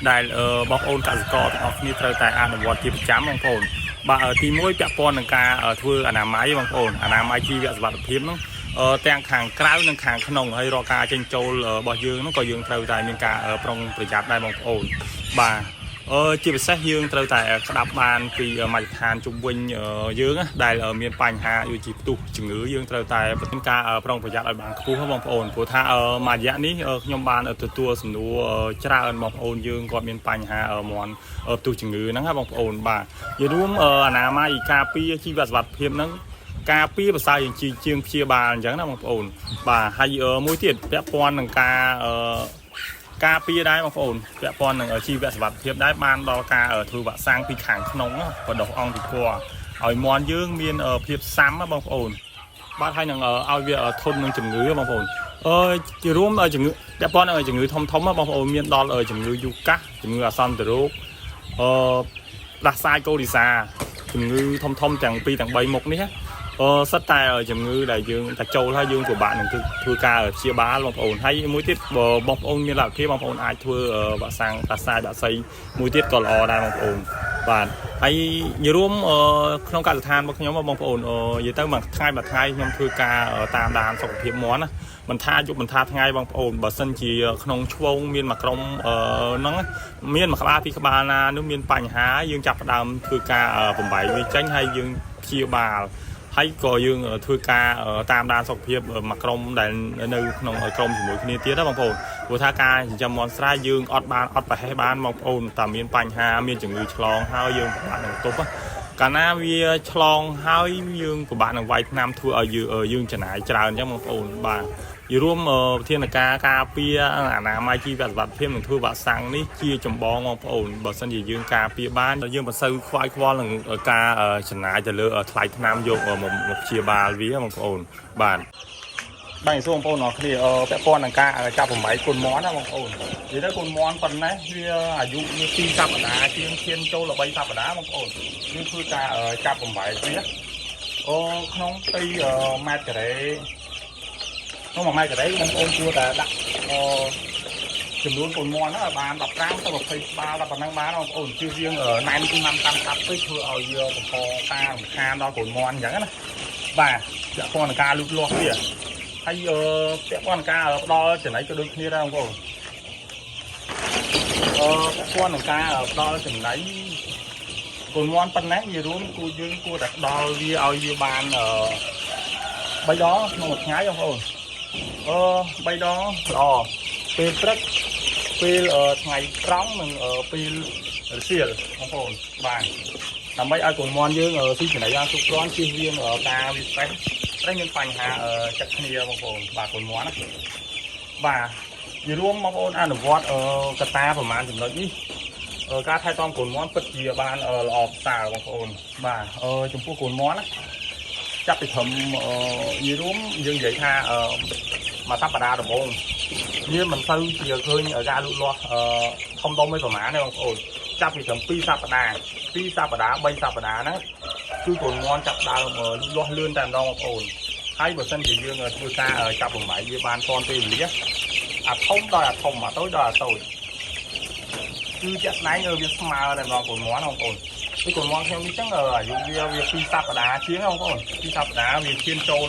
ដែលបងប្អូនកសិករទាំងអស់គ្នាត្រូវតែអនុវត្តជាប្រចាំបងប្អូនបាទទី1ពាក់ព័ន្ធនឹងការធ្វើអនាម័យបងប្អូនអនាម័យជីវសុវត្ថិភាពហ្នឹងទាំងខាងក្រៅនិងខាងក្នុងហើយរាល់ការចេញចូលរបស់យើងហ្នឹងក៏យើងត្រូវតែមានការប្រុងប្រយ័ត្នដែរបងប្អូនបាទអឺជាពិសេសយើងត្រូវតែក្តាប់បានពីមជ្ឈដ្ឋានជុំវិញយើងដែលមានបញ្ហាដូចជាផ្ទុះជំងឺយើងត្រូវតែមានការប្រុងប្រយ័ត្នឲ្យបានខ្ពស់បងប្អូនព្រោះថាមួយរយៈនេះខ្ញុំបានទទួលសំណួរច្រើនបងប្អូនយើងគាត់មានបញ្ហាមាន់ផ្ទុះជំងឺហ្នឹងណាបងប្អូនបាទនិយាយរួមអនាម័យការពារជីវសុវត្ថិភាពហ្នឹងការពារប្រសើរជាងជាងព្យាបាលអញ្ចឹងណាបងប្អូនបាទហើយមួយទៀតពាក់ព័ន្ធនឹងការអឺការពារដែរបងប្អូនពាក់ព័ន្ធនឹងជីវសុវត្ថិភាពដែរបានដល់ការធ្វើវ៉ាក់សាំងពីខាងក្នុងបដុះអង្គពិព័រណ៍ឲ្យមាន់យើងមានភាពស៊ាំបងប្អូនបាទហើយនឹងឲ្យវាធន់នឹងជំងឺបងប្អូនអឺជារួមជំងឺពាក់ព័ន្ធនឹងជំងឺធំធំបងប្អូនមានដល់ជំងឺយូកាសជំងឺអាសន្នរោគអឺផ្ដាសាយកូរីសាជំងឺធំធំទាំងពីរទាំង3មុខនេះអឺសិតតែជំងឺដែលយើងតែចូលហើយយើងពិបាកនឹងធ្វើការព្យាបាលបងប្អូនហើយមួយទៀតបើបងប្អូនមានលទ្ធភាពបងប្អូនអាចធ្វើវ៉ាក់សាំងផ្ដាសាយបាក់សីមួយទៀតក៏ល្អដែរបងប្អូនបាទហើយនិយាយរួមក្នុងកសិដ្ឋានរបស់ខ្ញុំបងប្អូននិយាយទៅមួយថ្ងៃមួយថ្ងៃខ្ញុំធ្វើការតាមដានសុខភាពមាន់ណាមិនថាយប់មិនថាថ្ងៃបងប្អូនបើសិនជាក្នុងឆ្វងមានមួយក្រុមហ្នឹងមានមួយក្បាលពីរក្បាលណានោះមានបញ្ហាយើងចាប់ផ្ដើមធ្វើការបំបែកវាចេញហើយយើងព្យាបាលហើយក៏យើងធ្វើការតាមដានសុខភាពមួយក្រុមដែលនៅក្នុងក្រុមជាមួយគ្នាទៀតណាបងប្អូនព្រោះថាការចិញ្ចឹមមាន់ស្រែយើងអត់បានអត់ប្រហែសបានបងប្អូនតែមានបញ្ហាមានជំងឺឆ្លងហើយយើងពិបាកនឹងទប់កាលណាវាឆ្លងហើយយើងពិបាកនឹងវាយថ្នាំធ្វើឲ្យយើងយើងចំណាយច្រើនអញ្ចឹងបងប្អូនបាទនិយាយរួមវិធានការការពារអនាម័យជីវសុវត្ថិភាពនិងធ្វើវ៉ាក់សាំងនេះជាចម្បងបងប្អូនបើសិនជាយើងការពារបានយើងមិនសូវខ្វាយខ្វល់នឹងការចំណាយទៅលើថ្លៃថ្នាំយកមកព្យាបាលវាបងប្អូនបាទបាទសួរបងប្អូនអរគ្នាពាក់ព័ន្ធនឹងការចាប់ប្រម៉ៃកូនមាន់ណាបងប្អូននិយាយទៅកូនមាន់ប៉ុណ្ណេះវាអាយុវា2សប្តាហ៍ជាងឈានចូល3សប្តាហ៍បងប្អូនយើងធ្វើការចាប់ប្រម៉ៃវាអូក្នុងផ្ទៃម៉ែត្រការ៉េក្នុង1ម៉ែត្រការ៉េបងប្អូនគួរតែដាក់អចំនួនកូនមាន់ហ្នឹងឲ្យបាន15ទៅ20ក្បាលដល់ប៉ុណ្ណឹងបានបងប្អូនជៀសវាងណែនឆ្នាំតាមកាប់ពេកធ្វើឲ្យវាបង្កការរំខានដល់កូនមាន់អញ្ចឹងណាបាទពាក់ព័ន្ធនឹងការលូតលាស់វាហើយពាក់ព័ន្ធនឹងការផ្ដល់ចំណីក៏ដូចគ្នាដែរបងប្អូនពាក់ព័ន្ធនឹងការផ្ដល់ចំណីកូនមាន់ប៉ុណ្ណេះវារួមគួរយើងគួរតែផ្ដល់វាឲ្យវាបាន3ដងក្នុងមួយថ្ងៃបងប្អូន3ដងល្អពេលព្រឹកពេលថ្ងៃត្រង់និងពេលរសៀលបងប្អូនបាទដើម្បីឲ្យកូនមាន់យើងស៊ីចំណីបានគ្រប់គ្រាន់ជៀសវាងការវា stress stress មានបញ្ហាចិត្តគ្នាបងប្អូនបាទកូនមាន់ណាបាទនិយាយរួមបងប្អូនអនុវត្តកត្តាប្រហែលចំណុចនេះការថែទាំកូនមាន់ពិតជាបានល្អប្រសើរបងប្អូនបាទចំពោះកូនមាន់ណាចាប់ពីត្រឹមនិយាយរួមយើងនិយាយថាមួយសប្តាហ៍ដំបូងវាមិនសូវជាឃើញការលូតលាស់ធំដុំឯប្រហែលទេបងប្អូនចាប់ពីត្រឹម2សប្តាហ៍2សប្តាហ៍3សប្តាហ៍ហ្នឹងគឺកូនមាន់ចាប់ដើមលូតលាស់លឿនតែម្ដងបងប្អូនហើយបើសិនជាយើងធ្វើការចាប់បំបែកវាបានទាន់ពេលវេលាអាធំដល់អាធំអាតូចដល់អាតូចគឺជាក់ស្ដែងវាស្មើតែម្ដងកូនមាន់បងប្អូន នេះកូនមាន់ខ្ញុំនេះចឹងអាយុវាវា2សប្តាហ៍ជាងបងប្អូន2សប្តាហ៍វាឈានចូល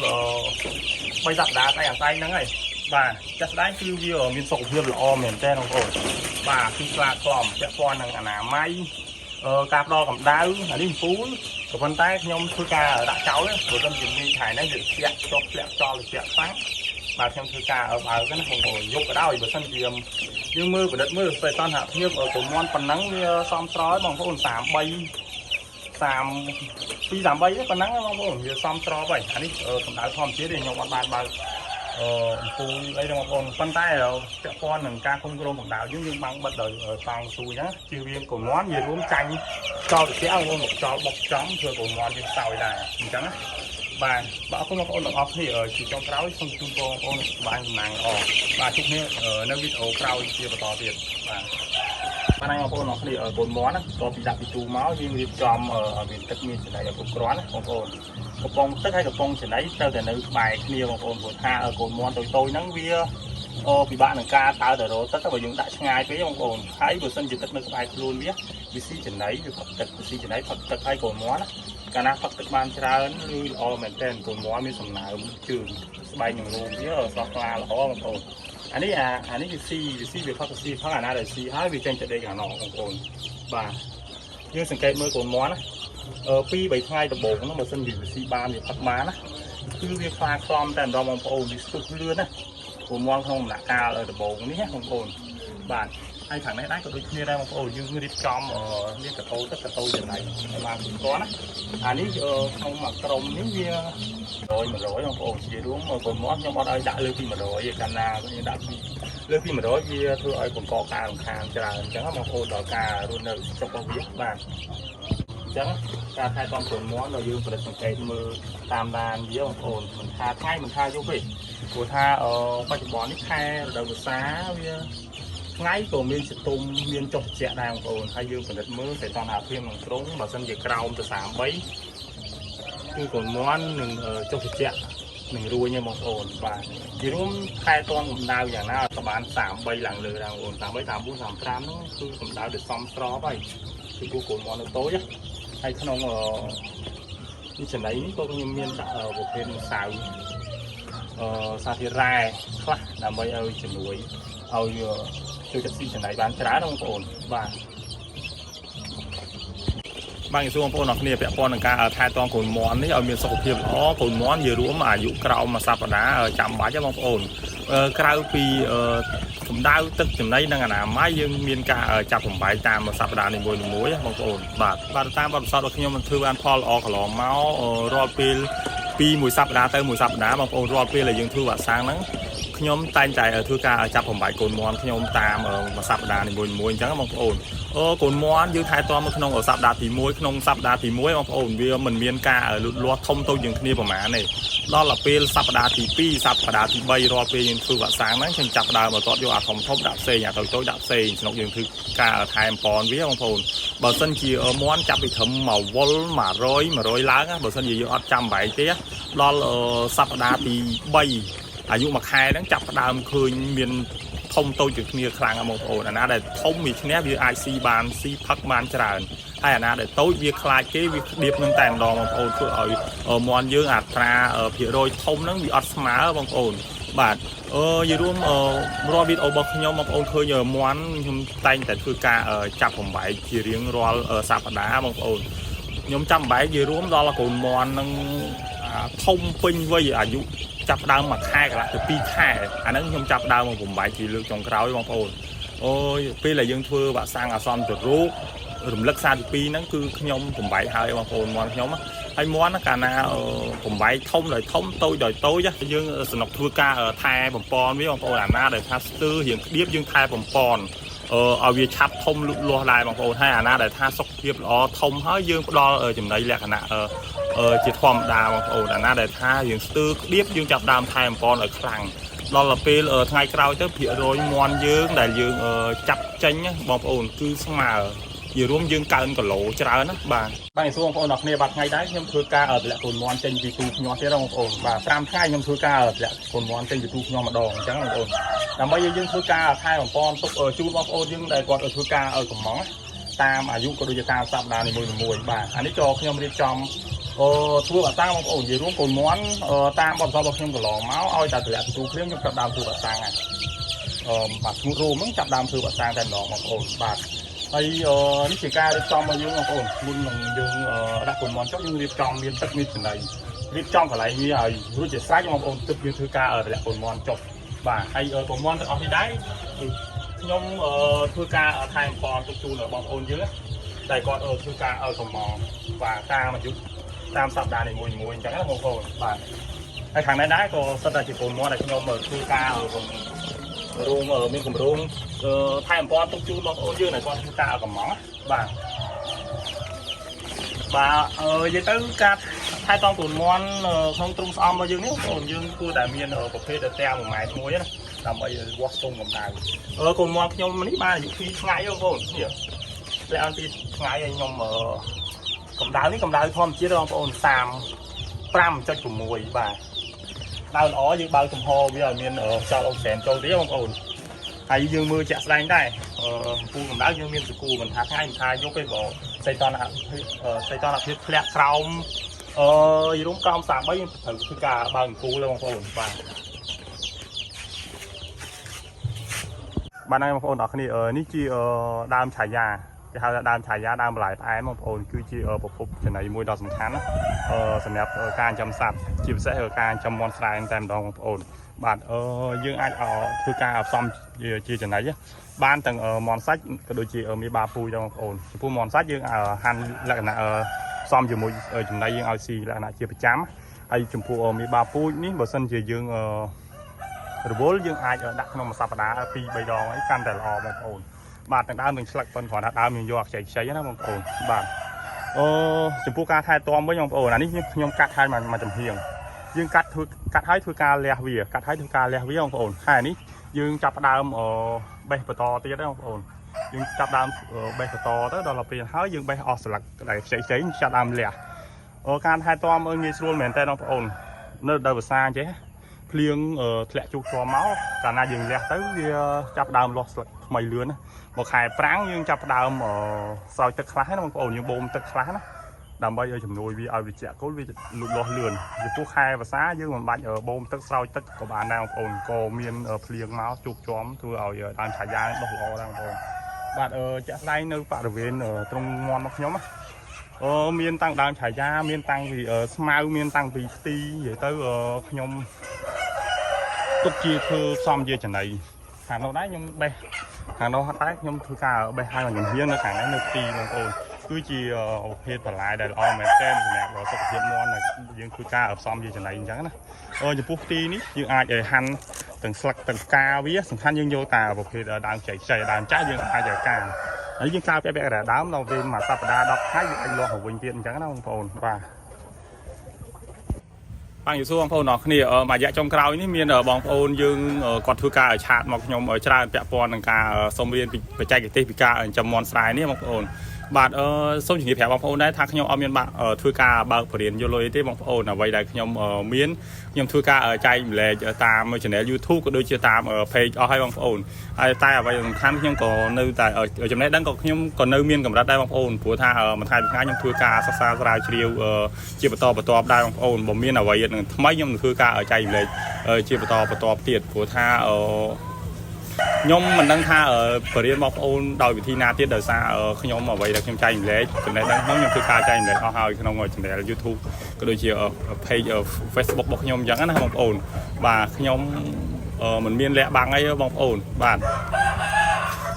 3សប្តាហ៍ស្អែកអាស្អែកហ្នឹងហើយបាទចាស់ស្ដែងគឺវាមានសុខភាពល្អមែនតើបងប្អូនបាទគឺស្លាក្លំពាក់ព័ន្ធនឹងអនាម័យការផ្ដល់កម្ដៅអានេះអំពូលក៏ប៉ុន្តែខ្ញុំធ្វើការដាក់ចោលព្រោះតែជំនាញខែហ្នឹងវាធ្លាក់ចុះធ្លាក់ចោលធ្លាក់ខ្លាំងបាទខ្ញុំធ្វើការបើកណាបងប្អូនយកក៏ដោយបើសិនជាយើងមើលប្រឌិតមើលសីតុណ្ហភាពកុំមន់ប៉ុណ្ណឹងវាសមស្របបងប្អូន33 32 33ប៉ុណ្ណឹងបងប្អូនវាសមស្របហើយអានេះកម្ដៅធម្មជាតិទេខ្ញុំអត់បានបើកអំពូលអីទេបងប្អូនប៉ុន្តែពាក់ព័ន្ធនឹងការគ្រប់គ្រងកម្ដៅយើងយើងបាំងបិទដោយប៉ាងស៊ូអញ្ចឹងជៀសវាងកុំមន់វារួមចាញ់ចោលត្រជាក់បងប្អូនមកចោលបុកចំធ្វើកុំមន់យើងសោយដែរអញ្ចឹងណាបាទបាទអរគុណបងប្អូនទាំងអស់គ្នាជាចុងក្រោយសូមជូនពរបងប្អូនសុខបានសំណាងល្អបាទជួបគ្នានៅវីដេអូក្រោយជាបន្តទៀតបាទបាទបងប្អូនអរគ្នាកូនមាន់ណាតពីដាក់ពីទូមកយើងរៀបចំឲ្យមានទឹកមានចំណីឲ្យគ្រប់គ្រាន់ណាបងប្អូនកំប៉ុងទឹកហើយកំប៉ុងចំណីត្រូវតែនៅក្បែរគ្នាបងប្អូនព្រោះថាកូនមាន់តូចៗហ្នឹងវាពិបាកនឹងការដើរទៅរកទឹកបើយើងដាក់ឆ្ងាយពេកបងប្អូនហើយបើសិនជាទឹកនៅក្បែរខ្លួនវាវាស៊ីចំណីវាផឹកទឹកវាស៊ីចំណីផឹកទឹកហើយកូនមាន់ណាកាលណាផឹកទឹកបានច្រើនឬល្អមែនទែនកូនមាន់មានសំណើមជើងស្បែកនឹងរោមវាស្រស់ថ្លាល្អបងប្អូនអានេះអាអានេះវាស៊ីវាស៊ីវាផឹកស៊ីផឹកអាណាដែលស៊ីហើយវាចេញទៅដេកខាងនោះបងប្អូនបាទយើងសង្កេតមើលកូនមាន់ណា2 3ថ្ងៃដំបូងហ្នឹងបើសិនជាវាស៊ីបានវាផឹកបានណាគឺវាខ្លាក្លំតែម្ដងបងប្អូនវាស្ទុះលឿនណាកូនមាន់ក្នុងដំណាក់កាលដំបូងនេះណាបងប្អូនបាទហើយខាងនេះដែរក៏ដូចគ្នាដែរបងប្អូនយើងរៀបចំមានកតោទឹកកតោចំណីឲ្យបានគ្រប់គ្រាន់ណាអានេះក្នុងមួយក្រុមនេះវា100 100បងប្អូនជារួមកូនមាន់ខ្ញុំអត់ឲ្យដាក់លើពី100ទេកាលណាយើងដាក់ពីលើពី100វាធ្វើឲ្យបង្កការរំខានច្រើនអញ្ចឹងបងប្អូនដល់ការរស់នៅចុករបស់វាបាទអញ្ចឹងការថែទាំកូនមាន់ដល់យើងផលិតសង្កេតមើលតាមដានវាបងប្អូនមិនថាថ្ងៃមិនថាយប់ទេព្រោះថាបច្ចុប្បន្ននេះខែរដូវវស្សាវាថ្ងៃក៏មានសតុំមានចុះត្រជាក់ដែរបងប្អូនហើយយើងផលិតមើលសីតុណ្ហភាពក្នុងទ្រុងបើសិនជាក្រោមទៅ33គឺកូនមាន់នឹងចុះត្រជាក់នឹងរួញឯងបងប្អូនបាទជារួមថែទាំកម្ដៅយ៉ាងណាឲ្យបាន33ឡើងលើដែរបងប្អូន33 34 35ហ្នឹងគឺកម្ដៅដែលសមស្របហើយគឺព្រោះកូនមាន់នៅតូចហើយក្នុងនេះចំណីនេះក៏ខ្ញុំមានដាក់ប្រភេទម្សៅសារធាតុរ៉ែខ្លះដើម្បីឲ្យជំនួយឲ្យជួយចិត្តស៊ីចំណីបានច្រើនបងប្អូនបាទបាទខ្ញុំសួរបងប្អូនអរគ្នាពាក់ព័ន្ធនឹងការថែទាំកូនមាន់នេះឲ្យមានសុខភាពល្អកូនមាន់និយាយរួមអាយុក្រោមមួយសប្តាហ៍ចាំបាច់ហ៎បងប្អូនក្រៅពីកម្ដៅទឹកចំណីនិងអនាម័យយើងមានការចាប់បំបែកតាមសប្តាហ៍នីមួយៗបងប្អូនបាទបាទតាមបទពិសោធន៍របស់ខ្ញុំมันធ្វើបានផលល្អកន្លងមករាល់ពេលពីមួយសប្តាហ៍ទៅមួយសប្តាហ៍បងប្អូនរាល់ពេលដែលយើងធ្វើវ៉ាក់សាំងហ្នឹងខ្ញុំតែងតែធ្វើការចាប់បំបែកកូនមាន់ខ្ញុំតាមមួយសប្តាហ៍នីមួយៗអញ្ចឹងបងប្អូនអូកូនមាន់យើងថែទាំនៅក្នុងសប្តាហ៍ទី1ក្នុងសប្តាហ៍ទី1បងប្អូនវាមិនមានការលូតលាស់ធំតូចជាងគ្នាប្រហែលទេដល់ទៅពេលសប្តាហ៍ទី2សប្តាហ៍ទី3រាល់ពេលយើងធ្វើវ៉ាក់សាំងហ្នឹងខ្ញុំចាប់ដើមមកតយកអាធំធំដាក់ផ្សេងអាតូចតូចដាក់ផ្សេងស្នុកយើងធ្វើការថែមប៉នវាបងប្អូនបើសិនជាមាន់ចាប់ពីត្រឹម1វុល100 100ឡើងបើសិនជាយើងអត់ចាំបែកទេដល់សប្តាហ៍ទី3អាយុមួយខែហ្នឹងចាប់ផ្ដើមឃើញមានធំតូចជាងគ្នាខ្លាំងបងប្អូនអាណាដែលធំវាឈ្នះវាអាចស៊ីបានស៊ីផឹកបានច្រើនហើយអាណាដែលតូចវាខ្លាចគេវាក្តៀបនឹងតែម្ដងបងប្អូនធ្វើឲ្យមាន់យើងអត្រាភាគរយធំហ្នឹងវាអត់ស្មើបងប្អូនបាទអឺនិយាយរួមរាល់វីដេអូរបស់ខ្ញុំបងប្អូនឃើញមាន់ខ្ញុំតែងតែធ្វើការចាប់បំបែកជារៀងរាល់សប្តាហ៍បងប្អូនខ្ញុំចាំបំបែកនិយាយរួមដល់កូនមាន់នឹងធំពេញវ័យអាយុចាប់ដើមមួយខែកន្លះទៅ2ខែអាហ្នឹងខ្ញុំចាប់ដើមមកបំបែកជាលើកចុងក្រោយបងប្អូនអូយពេលដែលយើងធ្វើវ៉ាក់សាំងអាសន្នទៅរូបរំលឹកសារទី2ហ្នឹងគឺខ្ញុំបំបែកហើយបងប្អូនមាន់ខ្ញុំហើយមាន់កាលណាបំបែកធំដោយធំតូចដោយតូចយើងសនុកធ្វើការថែបំពន់វាបងប្អូនអាណាដែលថាស្ទើររៀងក្តៀបយើងថែបំពន់ឲ្យវាឆាប់ធំលូតលាស់ដែរបងប្អូនហើយអាណាដែលថាសុខភាពល្អធំហើយយើងផ្ដល់ចំណីលក្ខណៈជាធម្មតាបងប្អូនអាណាដែលថាយើងស្ទើរក្តៀបយើងចាប់ដើមថែបំពន់ឲ្យខ្លាំងដល់ទៅពេលថ្ងៃក្រោយទៅភាគរយមាន់យើងដែលយើងចាប់ចេញបងប្អូនគឺស្មើនិយាយរួមយើងកើនគីឡូច្រើនណាបាទបាទសួរបងប្អូនអរគ្នាបាទថ្ងៃដែរខ្ញុំធ្វើការតម្លាក់កូនមាន់ចេញពីទូភ្ញាស់ទៀតបងប្អូនបាទ5ថ្ងៃខ្ញុំធ្វើការតម្លាក់កូនមាន់ចេញពីទូភ្ញាស់ម្ដងអញ្ចឹងបងប្អូនដើម្បីឲ្យយើងធ្វើការថែបំពន់ទុកជូនបងប្អូនយើងដែលគាត់ធ្វើការឲ្យកំង តាមអាយុក៏ដូចជាតាមសប្តាហ៍នីមួយៗបាទអានេះក៏ខ្ញុំរៀបចំអឺធ្វើវ៉ាក់សាំងបងប្អូននិយាយរួមកូនមាន់តាមបទពិសោធន៍របស់ខ្ញុំកន្លងមកឲ្យតែតម្លាក់ទូភ្លាមខ្ញុំចាប់ដើមធ្វើវ៉ាក់សាំងហើយអឺបាទស្ងួតរោមហ្នឹងចាប់ដើមធ្វើវ៉ាក់សាំងតែម្ដងបងប្អូនបាទហើយនេះជាការរៀបចំរបស់យើងបងប្អូនមុននឹងយើងដាក់កូនមាន់ចុះយើងរៀបចំមានទឹកមានចំណីរៀបចំកន្លែងវាឲ្យរួចជាស្រេចបងប្អូនទឹកយើងធ្វើការតម្លាក់កូនមាន់ចុះបាទហើយកូនមាន់ទាំងអស់នេះដែរគឺខ្ញុំធ្វើការថែមព័ន្ធទុកជូនដល់បងប្អូនយើងតែគាត់ធ្វើការកំងបាទតាមអាយុតាមសប្តាហ៍នីមួយៗអញ្ចឹងណាបងប្អូនបាទហើយខាងនេះដែរក៏សិតតែជាកូនមាន់ដែលខ្ញុំធ្វើការរោងមានគម្រោងថែមព័ន្ធទុកជូនបងប្អូនយើងដែលគាត់ធ្វើការកំងបាទបាទអឺនិយាយទៅការថែទាំកូនមាន់ក្នុងទ្រុងស្អំរបស់យើងនេះបងប្អូនយើងគួរតែមានប្រភេទតែ1ម៉ែត្រមួយណាដើម្បីវាស់ស្ទង់កម្ដៅកូនមាន់ខ្ញុំនេះបានអាយុ2ថ្ងៃបងប្អូននេះធ្លាក់2ថ្ងៃឲ្យខ្ញុំកម្ដៅនេះកម្ដៅធម្មជាតិបងប្អូន35.6បាទដៅល្អយើងបើកចំហវាឲ្យមានខ្យល់អុកស៊ីហ្សែនចូលទៀតបងប្អូនហើយយើងមើលជាក់ស្ដែងដែរពូកម្ដៅយើងមានសកូមិនថាថ្ងៃមិនថាយប់ទេបើសីតុណ្ហភាពសីតុណ្ហភាពធ្លាក់ក្រោមអឺយរួមក្រោម33យើងត្រូវធ្វើការបើកអំពូលបងប្អូនបាទបាទហើយបងប្អូនអរគ្នានេះជាដើមឆាយាគេហៅថាដើមឆាយាដើមបន្លែផ្អែមបងប្អូនគឺជាប្រភពចំណីមួយដ៏សំខាន់ណាសម្រាប់ការចិញ្ចឹមសត្វជាពិសេសការចិញ្ចឹមមាន់ស្រែតែម្ដងបងប្អូនបាទយើងអាចធ្វើការផ្សំជាចំណីបានទាំងមាន់សាច់ក៏ដូចជាមេបាពូជដែរបងប្អូនចំពោះមាន់សាច់យើងហាន់លក្ខណៈផ្សំជាមួយចំណីយើងឲ្យស៊ីលក្ខណៈជាប្រចាំហើយចំពោះមេបាពូជនេះបើសិនជាយើងរវល់យើងអាចដាក់ក្នុងមួយសប្តាហ៍2 3ដងអីកាន់តែល្អបងប្អូនបាទទាំងដើមទាំងស្លឹកប៉ុនគ្រាន់តែដើមយើងយកខ្ចីខ្ចីណាបងប្អូនបាទអឺចំពោះការថែទាំវិញបងប្អូនអានេះខ្ញុំកាត់ឲ្យមួយចំហៀងយើងកាត់ធ្វើកាត់ឲ្យធ្វើការលះវាកាត់ឲ្យធ្វើការលះវាបងប្អូនហើយអានេះយើងចាប់ផ្ដើមបេះបន្តទៀតណាបងប្អូនយើងចាប់ដើមបេះបន្តទៅដល់ពេលហើយយើងបេះអស់ស្លឹកដែលខ្ចីខ្ចីចាប់ដើមលះការថែទាំងាយស្រួលមែនតើបងប្អូននៅដល់ភាសាអញ្ចេះភ្លៀងធ្លាក់ជោគជាំមកកាលណាយើងលះទៅវាចាប់ដើមលាស់ស្លឹកថ្មីលឿនណាមកខែប្រាំងយើងចាប់ដើមស្រោចទឹកខ្លះណាបងប្អូនយើងបូមទឹកខ្លះណាដើម្បីឲ្យជំនួយវាឲ្យវាជាក់គល់វាលូតលាស់លឿនចំពោះខែវស្សាយើងមិនបាច់បូមទឹកស្រោចទឹកក៏បានដែរបងប្អូនក៏មានភ្លៀងមកជោគជាំធ្វើឲ្យដើមឆាយាដុះល្អដែរបងប្អូនបាទជាក់ស្ដែងនៅបរិវេណត្រង់មាន់របស់ខ្ញុំណាមានតាំងដើមឆាយាមានតាំងពីស្មៅមានតាំងពីខ្ទីនិយាយទៅខ្ញុំទុកជាធ្វើផ្សំជាចំណីខាងនោះដែរខ្ញុំបេះខាងនោះដែរខ្ញុំធ្វើការបេះឲ្យខ្ញុំហ៊ាននៅខាងនេះនៅទីបងប្អូនគឺជាប្រភេទបន្លែដែលល្អមែនទែនសម្រាប់សុខភាពមាន់ដែលយើងធ្វើការផ្សំជាចំណីអញ្ចឹងណាចំពោះទីនេះយើងអាចឲ្យហាន់ទាំងស្លឹកទាំងផ្កាវាសំខាន់យើងយកតែប្រភេទដើមខ្ចីខ្ចីដើមចាស់យើងអាចឲ្យកាហើយយើងកាពាក់ពាក់កណ្ដាលដើមដល់ពេលមួយសប្តាហ៍10ថ្ងៃវាអាចលាស់ទៅវិញទៀតអញ្ចឹងណាបងប្អូនបាទបាទយូសួរបងប្អូនអរគ្នាមួយរយៈចុងក្រោយនេះមានបងប្អូនយើងគាត់ធ្វើការឲ្យ chat មកខ្ញុំច្រើនពាក់ព័ន្ធនឹងការសុំរៀនពីបច្ចេកទេសពីការចិញ្ចឹមមាន់ស្រែនេះបងប្អូនបាទអឺសូមជម្រាបប្រាប់បងប្អូនដែរថាខ្ញុំអត់មានបាក់ធ្វើការបើកបរិញ្ញាយកលុយទេបងប្អូនអ្វីដែលខ្ញុំមានខ្ញុំធ្វើការចែកម្លែកតាម channel YouTube ក៏ដូចជាតាម page អស់ហើយបងប្អូនហើយតែអ្វីសំខាន់ខ្ញុំក៏នៅតែចំណេះដឹងក៏ខ្ញុំក៏នៅមានកម្រិតដែរបងប្អូនព្រោះថាមួយថ្ងៃមួយថ្ងៃខ្ញុំធ្វើការសិក្សាស្រាវជ្រាវជាបន្តបន្ទាប់ដែរបងប្អូនបើមានអ្វីនឹងថ្មីខ្ញុំនឹងធ្វើការចែកម្លែកជាបន្តបន្ទាប់ទៀតព្រោះថាខ្ញុំមិនដឹងថាបរិញ្ញាបងប្អូនដោយវិធីណាទៀតដោយសារខ្ញុំអ្វីដែលខ្ញុំចែកម្លែកចំណេះដឹងខ្ញុំខ្ញុំធ្វើការចែកម្លែកអស់ហើយក្នុង channel YouTube ក៏ដូចជា page Facebook របស់ខ្ញុំអញ្ចឹងណាបងប្អូនបាទខ្ញុំមិនមានលាក់បាំងអីបងប្អូនបាទ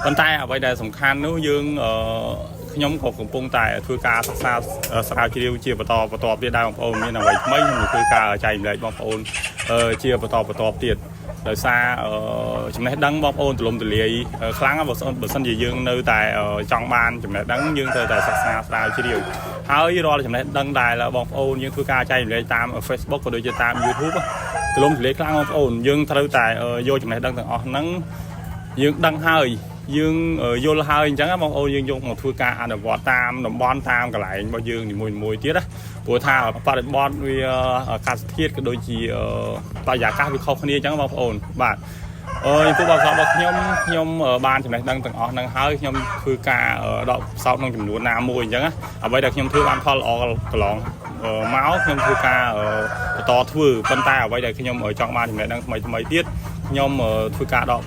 ប៉ុន្តែអ្វីដែលសំខាន់នោះយើងខ្ញុំក៏កំពុងតែធ្វើការសិក្សាស្រាវជ្រាវជាបន្តបន្ទាប់ទៀតដែរបងប្អូនមានអ្វីថ្មីខ្ញុំនឹងធ្វើការចែកម្លែកបងប្អូនជាបន្តបន្ទាប់ទៀតដោយសារចំណេះដឹងបងប្អូនទលំទលាយខ្លាំងបើសិនបើសិនជាយើងនៅតែចង់បានចំណេះដឹងយើងត្រូវតែសិក្សាស្រាវជ្រាវហើយរាល់ចំណេះដឹងដែលបងប្អូនយើងធ្វើការចែកម្លែកតាម Facebook ក៏ដូចជាតាម YouTube ទលំទលាយខ្លាំងបងប្អូនយើងត្រូវតែយកចំណេះដឹងទាំងអស់ហ្នឹងយើងដឹងហើយយើងយល់ហើយអញ្ចឹងបងប្អូនយើងយកមកធ្វើការអនុវត្តតាមតំបន់តាមកន្លែងរបស់យើងនីមួយៗទៀតណាព្រោះថាបរិបទវាអាកាសធាតុក៏ដូចជាបរិយាកាសវាខុសគ្នាអញ្ចឹងបងប្អូនបាទ អើយពួកបទពិសោធន៍របស់ខ្ញុំខ្ញុំបានចំណេះដឹងទាំងអស់ហ្នឹងហើយខ្ញុំធ្វើការដកផ្សោតក្នុងចំនួនណាមួយអញ្ចឹងណាអ្វីដែលខ្ញុំធ្វើបានផលល្អកន្លងមកខ្ញុំធ្វើការបន្តធ្វើប៉ុន្តែអ្វីដែលខ្ញុំចង់បានចំណេះដឹងថ្មីថ្មីទៀតខ្ញុំធ្វើការដក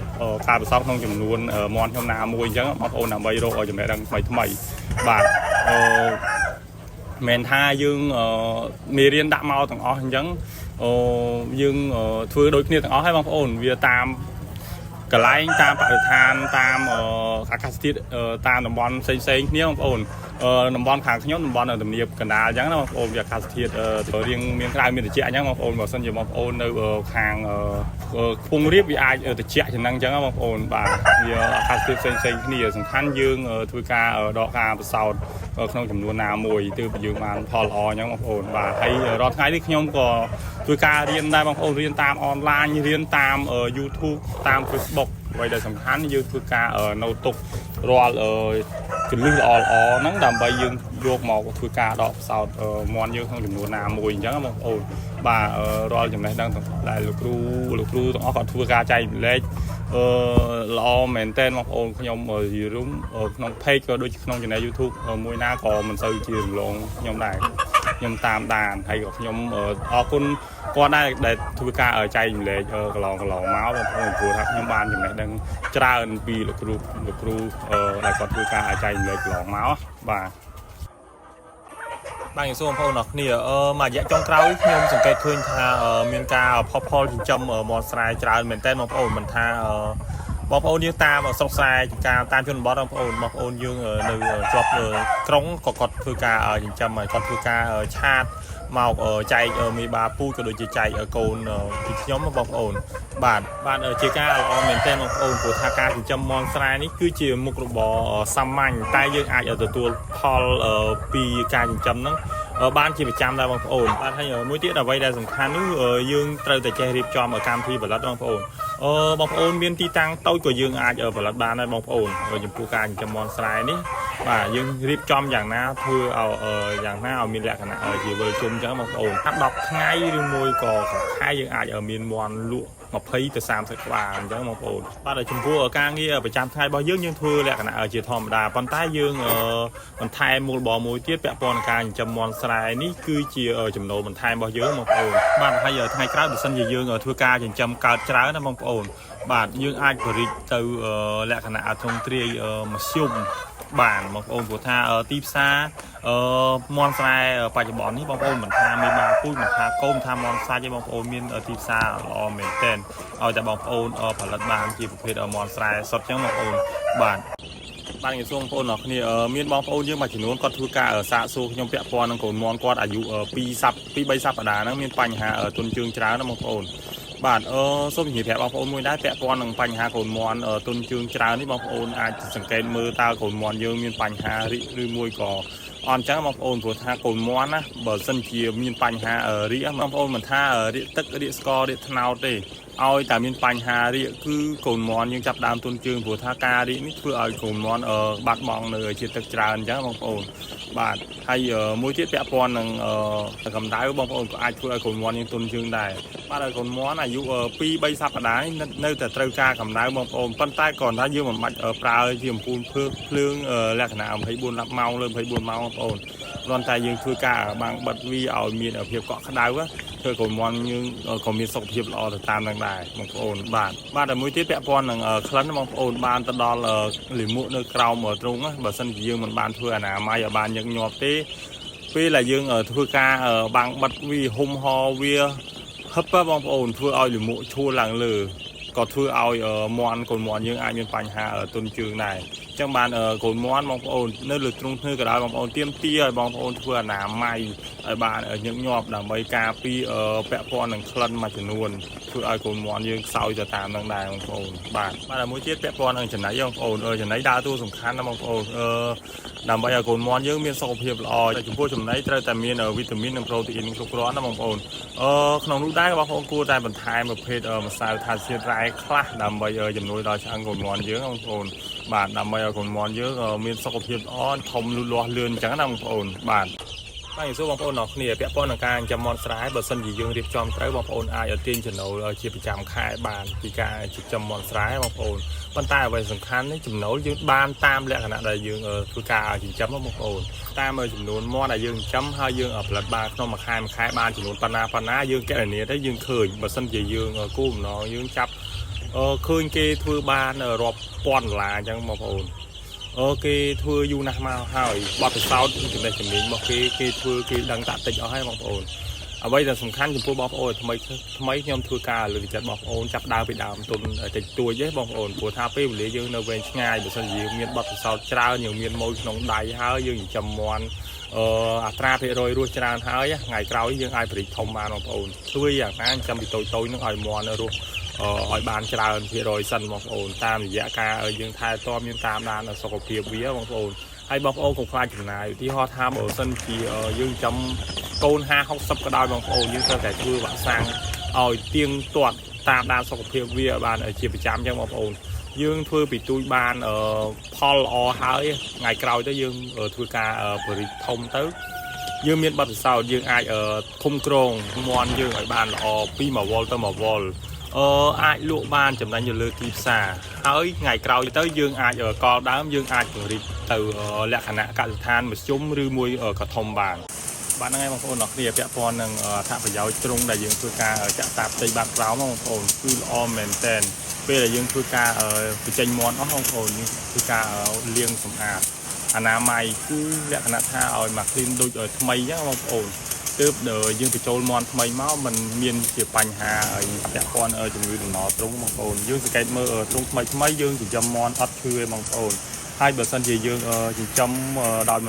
ការប្រសពក្នុងចំនួនមាន់ខ្ញុំណាមួយអញ្ចឹងបងប្អូនដើម្បីរកចំណេះដឹងថ្មីថ្មីបាទអឺមិនថាយើងមេរៀនដាក់មកទាំងអស់អញ្ចឹងអូយើងធ្វើដូចគ្នាទាំងអស់ហើយបងប្អូនវាតាមកន្លែងតាមបរិស្ថានតាមអាកាសធាតុតាមតំបន់ផ្សេងផ្សេងគ្នាបងប្អូនតំបន់ខាងខ្ញុំតំបន់ទំនាបកណ្ដាលអញ្ចឹងណាបងប្អូនវាអាកាសធាតុរៀងមានក្តៅមានត្រជាក់អញ្ចឹងបងប្អូនបើសិនជាបងប្អូននៅខាងខ្ពង់រាបវាអាចត្រជាក់ចំណឹងអញ្ចឹងបងប្អូនបាទវាអាកាសធាតុផ្សេងផ្សេងគ្នាសំខាន់យើងធ្វើការដកការប្រសោតក្នុងចំនួនណាមួយទើបយើងបានផលល្អអញ្ចឹងបងប្អូនបាទហើយរាល់ថ្ងៃនេះខ្ញុំក៏ធ្វើការរៀនដែរបងប្អូនរៀនតាមអនឡាញរៀនតាម YouTube តាម Facebook អ្វីដែលសំខាន់យើងធ្វើការនៅទុករាល់គន្លឹះល្អល្អហ្នឹងដើម្បីយើងយកមកធ្វើការដកផ្សោតមាន់យើងក្នុងចំនួនណាមួយអញ្ចឹងបងប្អូនបាទរាល់ចំណេះដឹងដែលលោកគ្រូលោកគ្រូទាំងអស់គាត់ធ្វើការចែករំលែកអឺល្អមែនតើបងប្អូនខ្ញុំយរុំក្នុង page ក៏ដូចក្នុង channel YouTube មួយណាក៏មិនសូវជារំលងខ្ញុំដែរខ្ញុំតាមដានហើយក៏ខ្ញុំអរគុណគាត់ដែរដែលធ្វើការចែករំលែកកន្លងកន្លងមកបងប្អូនព្រោះថាខ្ញុំបានចំណេះដឹងច្រើនពីលោកគ្រូលោកគ្រូដែលគាត់ធ្វើការចែករំលែកកន្លងមកបាទបាទសួរបងប្អូនអរគ្នាអឺមួយរយៈចុងក្រោយខ្ញុំសង្កេតឃើញថាមានការផុសផុលចិញ្ចឹមមាន់ស្រែច្រើនមែនតើបងប្អូនមិនថាបងប្អូនយើងតាមស្រុកស្រែចំការតាមជនបទបងប្អូនបងប្អូនយើងនៅជាប់ក្រុងក៏គាត់ធ្វើការចិញ្ចឹមហើយគាត់ធ្វើការ chat មកចែកមេបាពូជក៏ដូចជាចែកកូនពីខ្ញុំបងប្អូនបាទបាទជាការល្អមែនទែនបងប្អូនព្រោះថាការចិញ្ចឹមមាន់ស្រែនេះគឺជាមុខរបរសាមញ្ញតែយើងអាចទទួលផលពីការចិញ្ចឹមហ្នឹងបានជាប្រចាំដែរបងប្អូនបាទហើយមួយទៀតអ្វីដែលសំខាន់នោះយើងត្រូវតែចេះរៀបចំកម្មវិធីផលិតបងប្អូនអឺបងប្អូនមានទីតាំងតូចក៏យើងអាចផលិតបានដែរបងប្អូនចំពោះការចិញ្ចឹមមាន់ស្រែនេះបាទយើងរៀបចំយ៉ាងណាធ្វើឲ្យយ៉ាងណាឲ្យមានលក្ខណៈជាវិលជុំអញ្ចឹងបងប្អូន10ថ្ងៃឬមួយក៏ខែយើងអាចមានមាន់លក់20ទៅ30ក្បាលអញ្ចឹងបងប្អូនបាទចំពោះការងារប្រចាំថ្ងៃរបស់យើងយើងធ្វើលក្ខណៈជាធម្មតាប៉ុន្តែយើងបន្ថែមមុខរបរមួយទៀតពាក់ព័ន្ធនឹងការចិញ្ចឹមមាន់ស្រែនេះគឺជាចំណូលបន្ថែមរបស់យើងបងប្អូនបាទហើយថ្ងៃក្រោយបើសិនជាយើងធ្វើការចិញ្ចឹមកើតច្រើនណាបងប្អូនបាទយើងអាចបរិចទៅលក្ខណៈទ្រង់ទ្រាយមធ្យមបានបងប្អូនព្រោះថាទីផ្សារអឺមាន់ស្រែបច្ចុប្បន្ននេះបងប្អូនមិនថាមេបាពូជមិនថាកូនមិនថាមាន់សាច់ទេបងប្អូនមានទីផ្សារល្អមែនទែនឲ្យតែបងប្អូនផលិតបានជាប្រភេទមាន់ស្រែសុទ្ធចឹងបងប្អូនបាទបាទជំរាបសួរបងប្អូនអរគ្នាមានបងប្អូនយើងមួយចំនួនគាត់ធ្វើការសាកសួរខ្ញុំពាក់ព័ន្ធនឹងកូនមាន់គាត់អាយុ2សប្2 3សប្តាហ៍ហ្នឹងមានបញ្ហាទន់ជើងច្រើនណាបងប្អូនបាទអឺសូមជម្រាបប្រាប់បងប្អូនមួយដែរពាក់ព័ន្ធនឹងបញ្ហាកូនមាន់ទន់ជើងច្រើននេះបងប្អូនអាចសង្កេតមើលតើកូនមាន់យើងមានបញ្ហារីកឬមួយក៏អត់ចឹងបងប្អូនព្រោះថាកូនមាន់ណាបើសិនជាមានបញ្ហារីកបងប្អូនមិនថារាកទឹករាកស្កររាកត្នោតទេឲ្យតែមានបញ្ហារាកគឺកូនមាន់យើងចាប់ដើមទន់ជើងព្រោះថាការរាកនេះធ្វើឲ្យកូនមាន់បាត់បង់នៅជាតិទឹកច្រើនអញ្ចឹងបងប្អូនបាទហើយមួយទៀតពាក់ព័ន្ធនឹងកម្ដៅបងប្អូនក៏អាចធ្វើឲ្យកូនមាន់យើងទន់ជើងដែរបាទហើយកូនមាន់អាយុ2 3សប្តាហ៍នេះនៅតែត្រូវការកម្ដៅបងប្អូនប៉ុន្តែគ្រាន់តែយើងមិនបាច់ប្រើជាអំពូលភ្លើងភ្លើងលក្ខណៈ24ម៉ោងលើ24ម៉ោងបងប្អូនគ្រាន់តែយើងធ្វើការបាំងបិទវាឲ្យមានភាពកក់ក្ដៅធ្វើកូនមាន់យើងក៏មានសុខភាពល្អទៅតាមនឹងដែរបងប្អូនបាទបាទតែមួយទៀតពាក់ព័ន្ធនឹងក្លិនបងប្អូនបានទៅដល់លាមកនៅក្រោមទ្រុងបើសិនជាយើងមិនបានធ្វើអនាម័យឲ្យបានញឹកញាប់ទេពេលដែលយើងធ្វើការបាំងបិទវាហុំហវាហឹបបងប្អូនធ្វើឲ្យលាមកឈួលឡើងលើក៏ធ្វើឲ្យមាន់កូនមាន់យើងអាចមានបញ្ហាទន់ជើងដែរអញ្ចឹងបានកូនមាន់បងប្អូននៅលើទ្រុងធ្នើក៏ដោយបងប្អូនទៀមទាឲ្យបងប្អូនធ្វើអនាម័យឲ្យបានញឹកញាប់ដើម្បីការពារពាក់ព័ន្ធនឹងក្លិនមួយចំនួនធ្វើឲ្យកូនមាន់យើងខ្សោយទៅតាមនឹងដែរបងប្អូនបាទបាទមួយទៀតពាក់ព័ន្ធនឹងចំណីបងប្អូនចំណីដើរតួសំខាន់ណាបងប្អូនអឺដើម្បីឲ្យកូនមាន់យើងមានសុខភាពល្អចំពោះចំណីត្រូវតែមានវីតាមីននិងប្រូតេអ៊ីនគ្រប់គ្រាន់ណាបងប្អូនអឺក្នុងនោះដែរបងប្អូនគួរតែបន្ថែមប្រភេទម្សៅថាជាតិរ៉ែខ្លះដើម្បីជំនួយដល់ឆ្អឹងកូនមាន់យើងបងប្អូនបាទដើម្បីឲ្យកូនមាន់យើងមានសុខភាពល្អធំលូតលាស់លឿនអញ្ចឹងណាបងប្អូនបាទប បាទសួរបងប្អូនអរគ្នាពាក់ព័ន្ធនឹងការចិញ្ចឹមមាន់ស្រែបើសិនជាយើងរៀបចំត្រូវបងប្អូនអាចឲ្យទាញចំណូលជាប្រចាំខែបានពីការចិញ្ចឹមមាន់ស្រែបងប្អូនប៉ុន្តែអ្វីសំខាន់នេះចំណូលយើងបានតាមលក្ខណៈដែលយើងធ្វើការចិញ្ចឹមបងប្អូនតាមចំនួនមាន់ដែលយើងចិញ្ចឹមហើយយើងផលិតបានក្នុងមួយខែមួយខែបានចំនួនប៉ុណ្ណាប៉ុណ្ណាយើងកណនាទៅយើងឃើញបើសិនជាយើងគោលបំណងយើងចាប់ឃើញគេធ្វើបានរាប់ពាន់ដុល្លារអញ្ចឹងបងប្អូន អូគេធ្វើយូរណាស់មកហើយបទពិសោធន៍ចំណេះជំនាញរបស់គេគេធ្វើគេដឹងតាក់តិចអស់ហើយបងប្អូនអ្វីដែលសំខាន់ចំពោះបងប្អូនថ្មីថ្មីខ្ញុំធ្វើការលើកចិត្តបងប្អូនចាប់ដើមពីដើមទុនតិចតួចទេបងប្អូនព្រោះថាពេលវេលាយើងនៅវែងឆ្ងាយបើសិនជាយើងមានបទពិសោធន៍ច្រើនយើងមានម៉ូយក្នុងដៃហើយយើងចិញ្ចឹមមាន់អឺអត្រាភាគរយរស់ច្រើនហើយថ្ងៃក្រោយយើងអាចបរិចធំបានបងប្អូនធ្វើយ៉ាងណាចិញ្ចឹមពីតូចៗនឹងឲ្យមាន់រស់ឲ្យបានច្រើនភាគរយសិនបងប្អូនតាមរយៈការយើងថែទាំយើងតាមដានសុខភាពវាបងប្អូនហើយបងប្អូនកុំខ្លាចចំណាយឧទាហរណ៍ថាបើសិនជាយើងចាំកូន50 60ក៏ដោយបងប្អូនយើងត្រូវតែធ្វើវ៉ាក់សាំងឲ្យទៀងទាត់តាមដានសុខភាពវាឲ្យបានជាប្រចាំអញ្ចឹងបងប្អូនយើងធ្វើពីទូចបានផលល្អហើយថ្ងៃក្រោយទៅយើងធ្វើការបរិចធំទៅយើងមានបទពិសោធន៍យើងអាចឃុំក្រងមាន់យើងឲ្យបានល្អពីមួយវល់ទៅមួយវល់អឺអាចលក់បានចំណេញនៅលើទីផ្សារហើយថ្ងៃក្រោយទៅយើងអាចកលដើមយើងអាចពង្រីកទៅលក្ខណៈកសិដ្ឋានមធ្យមឬមួយក៏ធំបានបាទហ្នឹងហើយបងប្អូនអរគ្នាពាក់ព័ន្ធនឹងអត្ថប្រយោជន៍ទ្រុងដែលយើងធ្វើការចាក់សាបផ្ទៃបាតក្រោមបងប្អូនគឺល្អមែនតែនពេលដែលយើងធ្វើការបញ្ចេញមាន់អស់បងប្អូនយើងធ្វើការលាងសម្អាតអនាម័យគឺលក្ខណៈថាឲ្យមក clean ដូចឲ្យថ្មីអញ្ចឹងបងប្អូនទើបយើងបញ្ចូលមាន់ថ្មីមកมันមានជាបញ្ហាឲ្យពាក់ព័ន្ធជំងឺដំណទ្រុងបងប្អូនយើងសង្កេតមើលទ្រុងថ្មីថ្មីយើងចិញ្ចឹមមាន់អត់ឈឺទេបងប្អូនហើយបើសិនជាយើងចិញ្ចឹមដោយ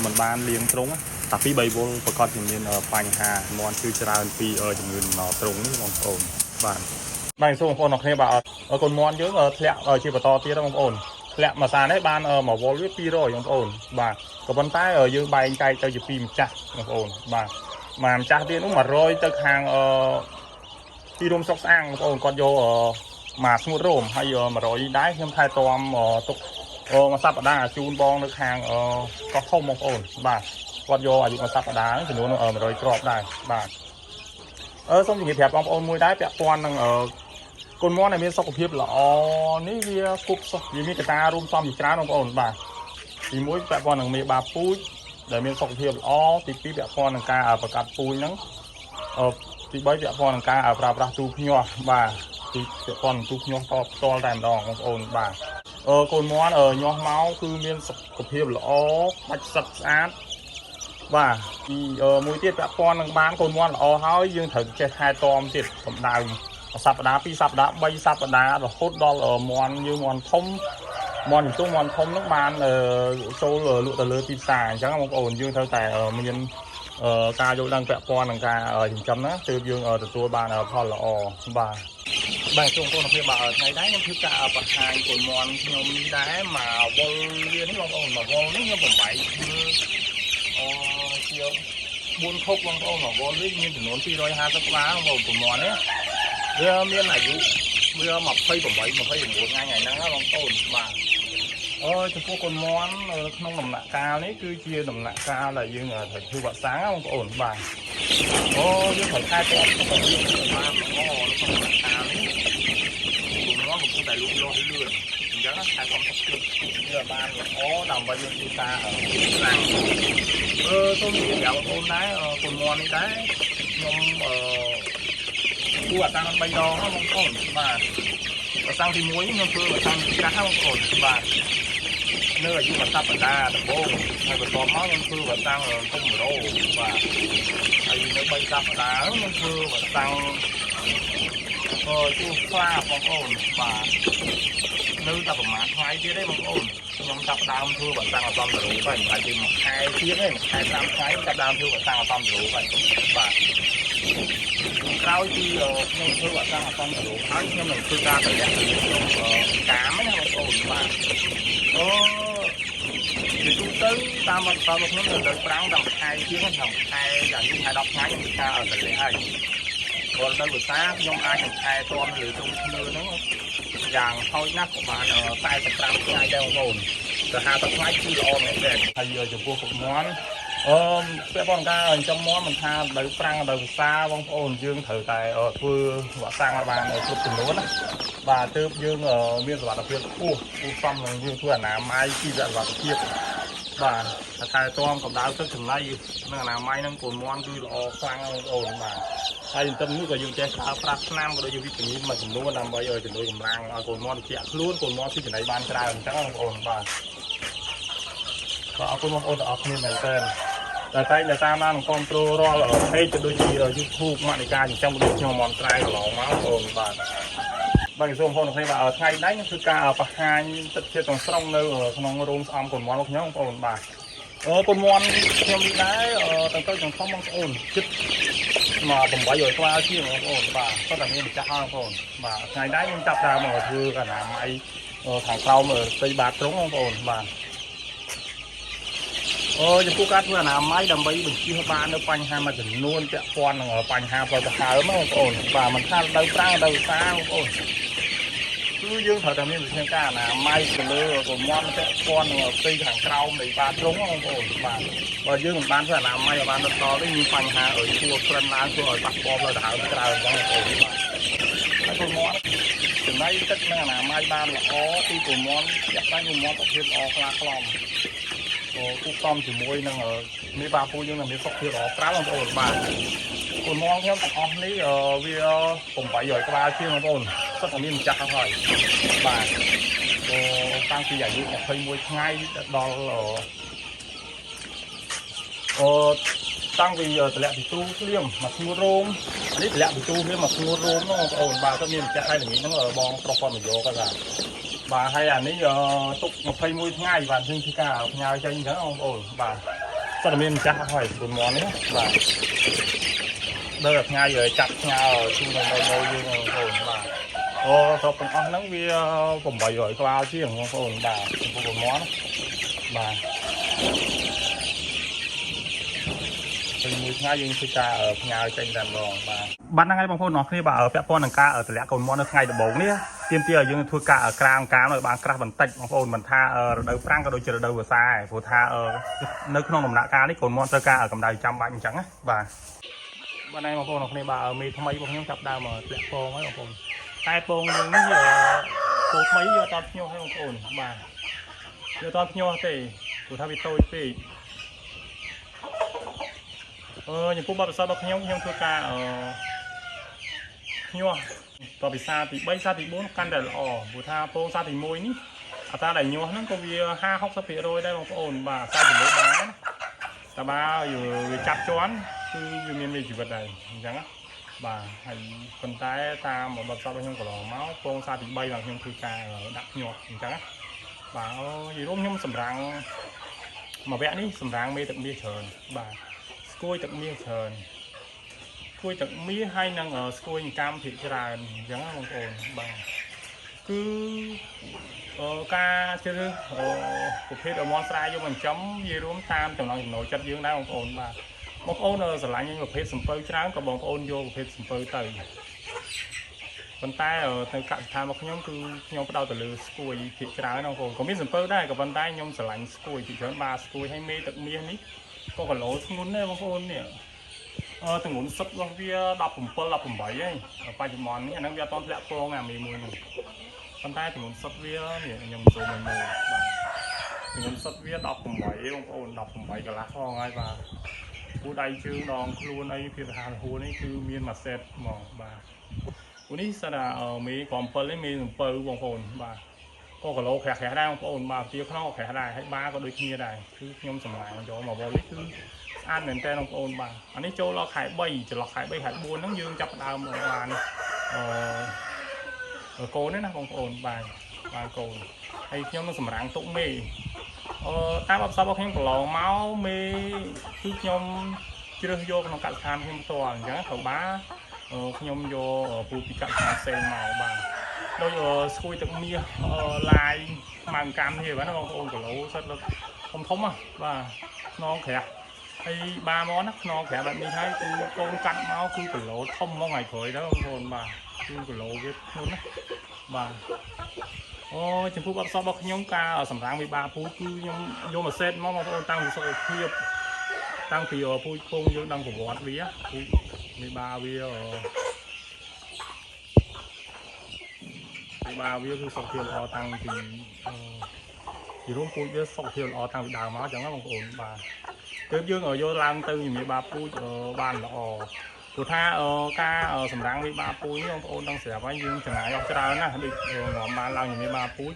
មិនបានលាងទ្រុងតែពី3វល់ប្រកាសជាមានបញ្ហាមាន់ឈឺច្រើនពីជំងឺដំណទ្រុងនេះបងប្អូនបាទបាទសូមបងប្អូនអរគ្នាបាទកូនមាន់យើងធ្លាក់ជាបន្តទៀតបងប្អូនធ្លាក់មួយសានេះបានមួយវល់វា200បងប្អូនបាទក៏ប៉ុន្តែយើងបែងចែកទៅជាពីរម្ចាស់បងប្អូនបាទមួយម្ចាស់ទៀតនោះ100ទៅខាងអឺទីរួមស្រុកស្អាងបងប្អូនគាត់យកមកស្ងួតរោមហើយ100ដែរខ្ញុំថែទាំទុកមួយសប្តាហ៍ជូនបងនៅខាងកោះធំបងប្អូនបាទគាត់យកអាយុមួយសប្តាហ៍ចំនួន100គ្រាប់ដែរបាទអឺសូមជម្រាបប្រាប់បងប្អូនមួយដែរពាក់ព័ន្ធនឹងកូនមាន់ដែលមានសុខភាពល្អនេះវាគប់សោះវាមានកត្តារួមផ្សំជាច្រើនបងប្អូនបាទទី1ពាក់ព័ន្ធនឹងមេបាពូជដែលមានសុខភាពល្អទី2ពាក់ព័ន្ធនឹងការប្រកាត់ពូជហ្នឹងអឺទី3ពាក់ព័ន្ធនឹងការប្រើប្រាស់ទូភ្ញាស់បាទទីពាក់ព័ន្ធនឹងទូភ្ញាស់តផ្ទាល់តែម្ដងបងប្អូនបាទអឺកូនមាន់ញាស់មកគឺមានសុខភាពល្អបាច់សិតស្អាតបាទទីមួយទៀតពាក់ព័ន្ធនឹងបានកូនមាន់ល្អហើយយើងត្រូវចេះថែទាំទៀតកម្ដៅមួយសប្តាហ៍ពីរសប្តាហ៍3សប្តាហ៍រហូតដល់មាន់យើងមាន់ធំមាន់ជំទង់មាន់ធំហ្នឹងបានចូលលក់ទៅលើទីផ្សារអញ្ចឹងបងប្អូនយើងត្រូវតែមានការយល់ដឹងពាក់ព័ន្ធនឹងការចិញ្ចឹមណាទើបយើងទទួលបានផលល្អបាទបាទជួងបងប្អូនភាពបាទថ្ងៃដែរខ្ញុំធ្វើការបង្ហាញកូនមាន់ខ្ញុំនេះដែរមកវល់វានេះបងប្អូនមកវល់នេះខ្ញុំបំបីធ្វើអូជា4ខុកបងប្អូនមកវល់នេះមានចំនួន250ក្បាលបងប្អូនប្រមាណនេះវាមានអាយុវា28 29ថ្ងៃថ្ងៃហ្នឹងបងប្អូនបាទអឺចំពោះកូនមាន់ក្នុងដំណាក់កាលនេះគឺជាដំណាក់កាលដែលយើងត្រូវធ្វើវ៉ាក់សាំងបងប្អូនបាទអូយើងត្រូវថែទាំសុខភាពឲ្យបានល្អនៅក្នុងដំណាក់កាលនេះកូនមាន់កំពុងតែលូតលាស់លឿនអញ្ចឹងថែទាំសុខភាពវាឲ្យបានល្អដើម្បីយើងធ្វើការសាំងអឺសូមជម្រាបបងប្អូនដែរកូនមាន់នេះដែរខ្ញុំអឺធ្វើអតាំង3ដងបងប្អូនបាទវ៉ាក់សាំងទី1ខ្ញុំធ្វើវ៉ាក់សាំងច្រាស់បងប្អូនបាទនៅអាយុមួយសប្តាហ៍ដំបូងហើយបន្ទាប់មកខ្ញុំធ្វើវ៉ាក់សាំងកុំរ៉ូបាទហើយនៅ3សប្តាហ៍ខ្ញុំធ្វើវ៉ាក់សាំងអឺជួសខ្លាបងប្អូនបាទនៅតែប្រហែលថ្ងៃទៀតទេបងប្អូនខ្ញុំចាប់ដើមធ្វើវ៉ាក់សាំងអសំតរូបហើយមិនអាចជាមួយខែទៀតទេមួយខែ5ថ្ងៃចាប់ដើមធ្វើវ៉ាក់សាំងអសំតរូបហើយបាទក្រោយពីខ្ញុំធ្វើវ៉ាក់សាំងអសំតរូបហើយខ្ញុំនឹងធ្វើការតម្លាក់ទៅក្នុងកាមណាបងប្អូនបាទអូពីទូទៅតាមបទពិសោធន៍របស់ខ្ញុំនៅប្រាំងតាមខែជាងតាមខែយ៉ាងយូរខែ10ថ្ងៃខ្ញុំធ្វើការតម្លាក់ហើយព្រោះទៅភាសាខ្ញុំអាចនឹងខែទាំលើទ្រុងធ្នើហ្នឹងយ៉ាងហោចណាស់ក៏បាន45ថ្ងៃដែរបងប្អូនទៅ50ថ្ងៃគឺល្អមែនទែនហើយចំពោះកុមារ អឺពាក់ព័ន្ធការចិញ្ចឹមមាន់មិនថារដូវប្រាំងរដូវវស្សាបងប្អូនយើងត្រូវតែធ្វើវ៉ាក់សាំងឲ្យបានគ្រប់ចំនួនណាបាទទើបយើងមានសុវត្ថិភាពខ្ពស់គួរសមនឹងយើងធ្វើអនាម័យជីវសុវត្ថិភាពបាទតែថែទាំកម្ដៅទឹកចំណីនិងអនាម័យនឹងកូនមាន់គឺល្អខ្លាំងបងប្អូនបាទហើយទន្ទឹមនេះក៏យើងចេះប្រើប្រាស់ថ្នាំក៏ដូចជាវីតាមីនមួយចំនួនដើម្បីឲ្យជំនួយកម្លាំងឲ្យកូនមាន់ត្រជាក់ខ្លួនកូនមាន់ស៊ីចំណីបានច្រើនអញ្ចឹងបងប្អូនបាទបាទអរគុណបងប្អូនទាំងអស់គ្នាមែនទែន តែតែងតែតាមដានគ្រប់គ្រងរាល់ page ក៏ដូចជា YouTube ម៉ានិកាចិញ្ចឹមក៏ដូចខ្ញុំមនត្រៃកន្លងមកបងប្អូនបាទបាទសូមបងប្អូនទាំងគ្នាបាទថ្ងៃនេះខ្ញុំធ្វើការបង្ហាញទស្សនវិជ្ជាទាំងស្រុងនៅក្នុងរោងស្អំកូនមន់របស់ខ្ញុំបងប្អូនបាទអឺកូនមន់ខ្ញុំនេះដែរទាំងទៅទាំងធំបងប្អូនជិតមក800ក្បាលជាងបងប្អូនបាទគាត់តែមានម្ចាស់ហើយបងប្អូនបាទថ្ងៃនេះខ្ញុំចាប់ដើមមកធ្វើអនាម័យខាងក្រោមផ្ទៃបាតត្រង់បងប្អូនបាទ អឺចំពោះការធ្វើអនាម័យដើម្បីបញ្ជៀសបាននៅបញ្ហាមួយចំនួនពាក់ព័ន្ធនឹងបញ្ហាផ្លូវដង្ហើមបងប្អូនបាទមិនថារដូវប្រាំងរដូវវស្សាបងប្អូនគឺយើងត្រូវតែមានវិធានការអនាម័យទៅលើប្រមាណពាក់ព័ន្ធនឹងផ្ទៃខាងក្រោមនៃបាតទ្រុងបងប្អូនបាទបើយើងមិនបានធ្វើអនាម័យឲ្យបានដល់ដល់នេះមានបញ្ហាឲ្យជួក្លិនឡើងធ្វើឲ្យប៉ះពាល់ផ្លូវដង្ហើមច្រើនអញ្ចឹងបងប្អូនបាទហើយប្រមាណចំណៃទឹកនិងអនាម័យបានល្អពីប្រមាណជាក់ស្ដែងប្រមាណប្រភេទល្អខ្លាខ្លំ គូផ្សំជាមួយនឹងមេបាពូយើងនឹងមានសុខភាពល្អត្រាស់បងប្អូនបាទកូនមងខ្ញុំទាំងអស់នេះវា800ក្បាលជាងបងប្អូនសុទ្ធតែមានម្ចាស់ហើយបាទអូតាំងពីអាយុ21ថ្ងៃដល់អូតាំងពីតម្លាក់ពីទូភ្លាមមកស្ងួតរោមនេះតម្លាក់ពីទូភ្លាមមកស្ងួតរោមហ្នឹងបងប្អូនបាទទៅមានម្ចាស់ហើយល្ងាចហ្នឹងបងប្រុសគាត់មកយកគាត់បាទ បាទហើយអានេះទុក21ថ្ងៃបាទយើងធ្វើការផ្ញើចេញអញ្ចឹងបងប្អូនបាទសិតតែមានម្ចាស់ហើយគុណមន់នេះបាទដល់តែថ្ងៃចាប់ផ្ញើជូនដល់នៅយើងបងប្អូនបាទអូសរុបទាំងអស់ហ្នឹងវា800ក្បាលជាងបងប្អូនបាទចំពោះគុណមន់បាទ21ថ្ងៃយើងធ្វើការផ្ញើចេញតែម្ដងបាទបាទហ្នឹងហើយបងប្អូនអរគ្នាបាទពាក់ព័ន្ធនឹងការតម្លាក់កូនមន់នៅថ្ងៃដំបូងនេះ ទាមទារឲ្យយើងធ្វើការក្រាមកាមឲ្យបានក្រាស់បន្តិចបងប្អូនមិនថារដូវប្រាំងក៏ដូចជារដូវវស្សាដែរព្រោះថានៅក្នុងដំណាក់កាលនេះកូនមន់ត្រូវការកម្ដៅចាំបាច់អញ្ចឹងណាបាទបាទនេះបងប្អូនអរគ្នាបាទមេថ្មីរបស់ខ្ញុំចាប់ដើមធ្លាក់ពងហើយបងប្អូនតែពងយើងនេះពងថ្មីយកអត់ភ្ញាស់ហើយបងប្អូនបាទយកអត់ភ្ញាស់ទេព្រោះថាវាតូចពេកអឺចំពោះបទពិសោធន៍របស់ខ្ញុំខ្ញុំធ្វើការអឺភ្ញាស់ តពីសាទី3សាទី4កាន់តែល្អព្រោះថាពងសាទី1នេះអត្រាដែលញាស់ហ្នឹងក៏វា50 60%ដែរបងប្អូនបាទសាទី1បានតែបើវាចាប់ជន់គឺវាមានមានជីវិតដែរអញ្ចឹងណាបាទហើយប៉ុន្តែតាមបទពិសោធន៍របស់ខ្ញុំកន្លងមកពងសាទី3បាទខ្ញុំធ្វើការដាក់ញាស់អញ្ចឹងណាបាទអូយរួមខ្ញុំសម្រាំងមួយវគ្គនេះសម្រាំងមេទឹកមាសច្រើនបាទស្គួយទឹកមាសច្រើន ស្គួយទឹកមាសហើយនឹងស្គួយកម្មភាគច្រើនអញ្ចឹងណាបងប្អូនបាទគឺការជ្រើសប្រភេទអមន់ស្រែយកមកចិញ្ចឹមនិយាយរួមតាមចំណង់ចំណូលចិត្តយើងដែរបងប្អូនបាទបងប្អូនស្រឡាញ់ប្រភេទសំពៅច្រើនក៏បងប្អូនយកប្រភេទសំពៅទៅប៉ុន្តែនៅកសិដ្ឋានរបស់ខ្ញុំគឺខ្ញុំផ្ដោតទៅលើស្គួយភាគច្រើនបងប្អូនក៏មានសំពៅដែរក៏ប៉ុន្តែខ្ញុំស្រឡាញ់ស្គួយភាគច្រើនបាទស្គួយហើយមេទឹកមាសនេះក៏គីឡូធ្ងន់ដែរបងប្អូននេះ អឺទម្ងន់សុទ្ធរបស់វា17 18ហើយបច្ចុប្បន្ននេះអាហ្នឹងវាអត់តធ្លាក់ពងអាមីមួយហ្នឹងប៉ុន្តែទម្ងន់សុទ្ធវានេះខ្ញុំចូលមកមើលបាទទម្ងន់សុទ្ធវា18បងប្អូន18កន្លះផងហើយបាទគូដៃជើងដងខ្លួនអីភាពរហ័សរហួននេះគឺមានមួយសេតហ្មងបាទគូនេះសិតតែមេក្រម7នេះមេ7បងប្អូនបាទក៏គីឡូក្រាស់ក្រាស់ដែរបងប្អូនបាទទាខ្នងក៏ក្រាស់ដែរហើយបាក៏ដូចគ្នាដែរគឺខ្ញុំសម្លាញ់យកមកវល់នេះគឺ ស្អាតមែនតើបងប្អូនបាទអានេះចូលដល់ខែ3ចន្លោះខែ3ខែ4ហ្នឹងយើងចាប់ផ្ដើមបានអឺកូននេះណាបងប្អូនបាទបានកូនហើយខ្ញុំនឹងសម្រាំងទុកមេអឺតាមអបសរបស់ខ្ញុំកន្លងមកមេគឺខ្ញុំជ្រើសយកក្នុងកសិដ្ឋានខ្ញុំផ្ទាល់អញ្ចឹងត្រូវបាខ្ញុំយកពូពីកសិដ្ឋានផ្សេងមកបាទដូចស្គួយទឹកមាសឡាយម៉ៅកម្មនេះបាទបងប្អូនគីឡូសិតធំធំហ៎បាទខ្នងក្រាស់ ហើយបាមកណាខ្នងក្រាស់បែបនេះហើយគឺកូនកាត់មកគឺគីឡូធំហ្មងថ្ងៃក្រោយទៅបងប្អូនបាទគឺគីឡូវាធ្ងន់ណាបាទអូចំពោះបទពិសោធន៍របស់ខ្ញុំការសម្រាំងវិបាកពូគឺខ្ញុំយកមកសេតមកបងប្អូនតាំងពីសុខភាព តាំងពីពូជពងយើងដឹងប្រវត្តិវាពូជមេបាវាមេបាវាគឺសុខភាពល្អតាំងពីអឺពីរួមពូជវាសុខភាពល្អតាំងពីដើមមកអញ្ចឹងណាបងប្អូនបាទទើបយើងយកឡើងទៅមេបាពូជបានល្អព្រោះថាការសម្រាំងមេបាពូជនេះបងប្អូនដឹងស្រាប់ហើយយើងចំណាយអស់ច្រើនណាស់ដូចងំបានឡើងមេបាពូជ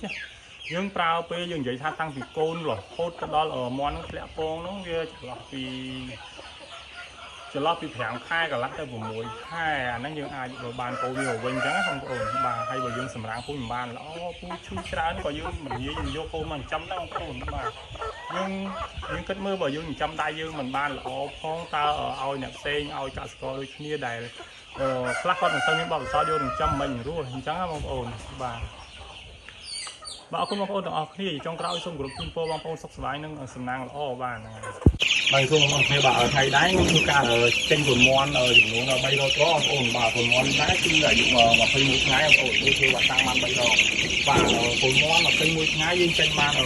យើងប្រើពេលយើងនិយាយថាតាំងពីកូនរហូតទៅដល់មន់នឹងធ្លាក់ពងហ្នឹងវាចន្លោះពី5ខែកន្លះទៅ6ខែអាហ្នឹងយើងអាចបានកូនវាមកវិញអញ្ចឹងណាបងប្អូនបាទហើយបើយើងសម្រាំងពូជមិនបានល្អពូជឈឺច្រើនក៏យើងមិនងាយយើងយកកូនមកចិញ្ចឹមដែរបងប្អូនបាទយើងយើងគិតមើលបើយើងចិញ្ចឹមដៃយើងមិនបានល្អផងតើឲ្យអ្នកផ្សេងឲ្យកសិករដូចគ្នាដែលខ្លះគាត់មិនសូវមានបទពិសោធន៍យកចិញ្ចឹមមិនរស់អញ្ចឹងណាបងប្អូនបាទបាទអរគុណបងប្អូនទាំងអស់គ្នាចុងក្រោយសូមគោរពជូនពរបងប្អូនសុខសប្បាយនិងសំណាងល្អបាទហ្នឹងហើយបាទសូមបងប្អូនគ្នាបាទថ្ងៃដែរខ្ញុំធ្វើការចេញកូនមន់ចំនួន300គ្រាប់បងប្អូនបាទកូនមន់ដែរគឺអាយុ21ថ្ងៃបងប្អូនដូចធ្វើវ៉ាក់សាំងបាន3ដងបាទកូនមន់21ថ្ងៃយើងចេញបាន140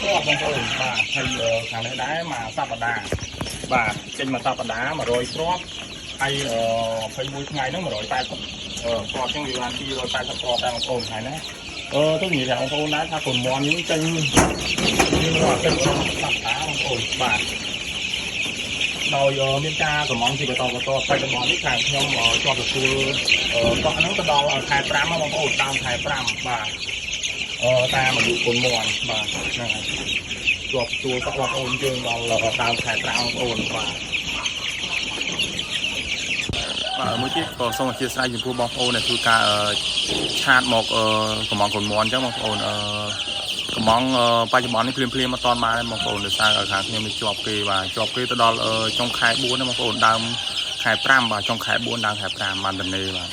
គ្រាប់បងប្អូនបាទហើយខាងនេះដែរមួយសប្តាហ៍បាទចេញមួយសប្តាហ៍100គ្រាប់ហើយ21ថ្ងៃហ្នឹង180គ្រាប់ចឹងវាបាន280គ្រាប់ដែរបងប្អូនហើយណាអឺទៅនិយាយថាបងប្អូនដែរថាកូនមន់យើងចេញយើងរកចេញសប្តាហ៍បងប្អូនបាទដោយមានការកំងជាបន្តបន្តបច្ចុប្បន្ននេះខាងខ្ញុំជាប់ទទួលកក់ហ្នឹងទៅដល់ខែ5បងប្អូនដើមខែ5បាទអឺតាមអាយុកូនមន់បាទហ្នឹងហើយជាប់ទទួលកក់បងប្អូនយើងដល់ដើមខែ5បងប្អូនបាទបាទមួយទៀតក៏សូមអធិស្ឋានចំពោះបងប្អូនដែលធ្វើការ chat មកកំងកូនមន់អញ្ចឹងបងប្អូនអឺកំងបច្ចុប្បន្ននេះភ្លាមភ្លាមអត់តបានទេបងប្អូនដោយសារខាងខ្ញុំនេះជាប់គេបាទជាប់គេទៅដល់ចុងខែ4ណាបងប្អូនដើមខែ5បាទចុងខែ4ដើមខែ5បានតនេបាទ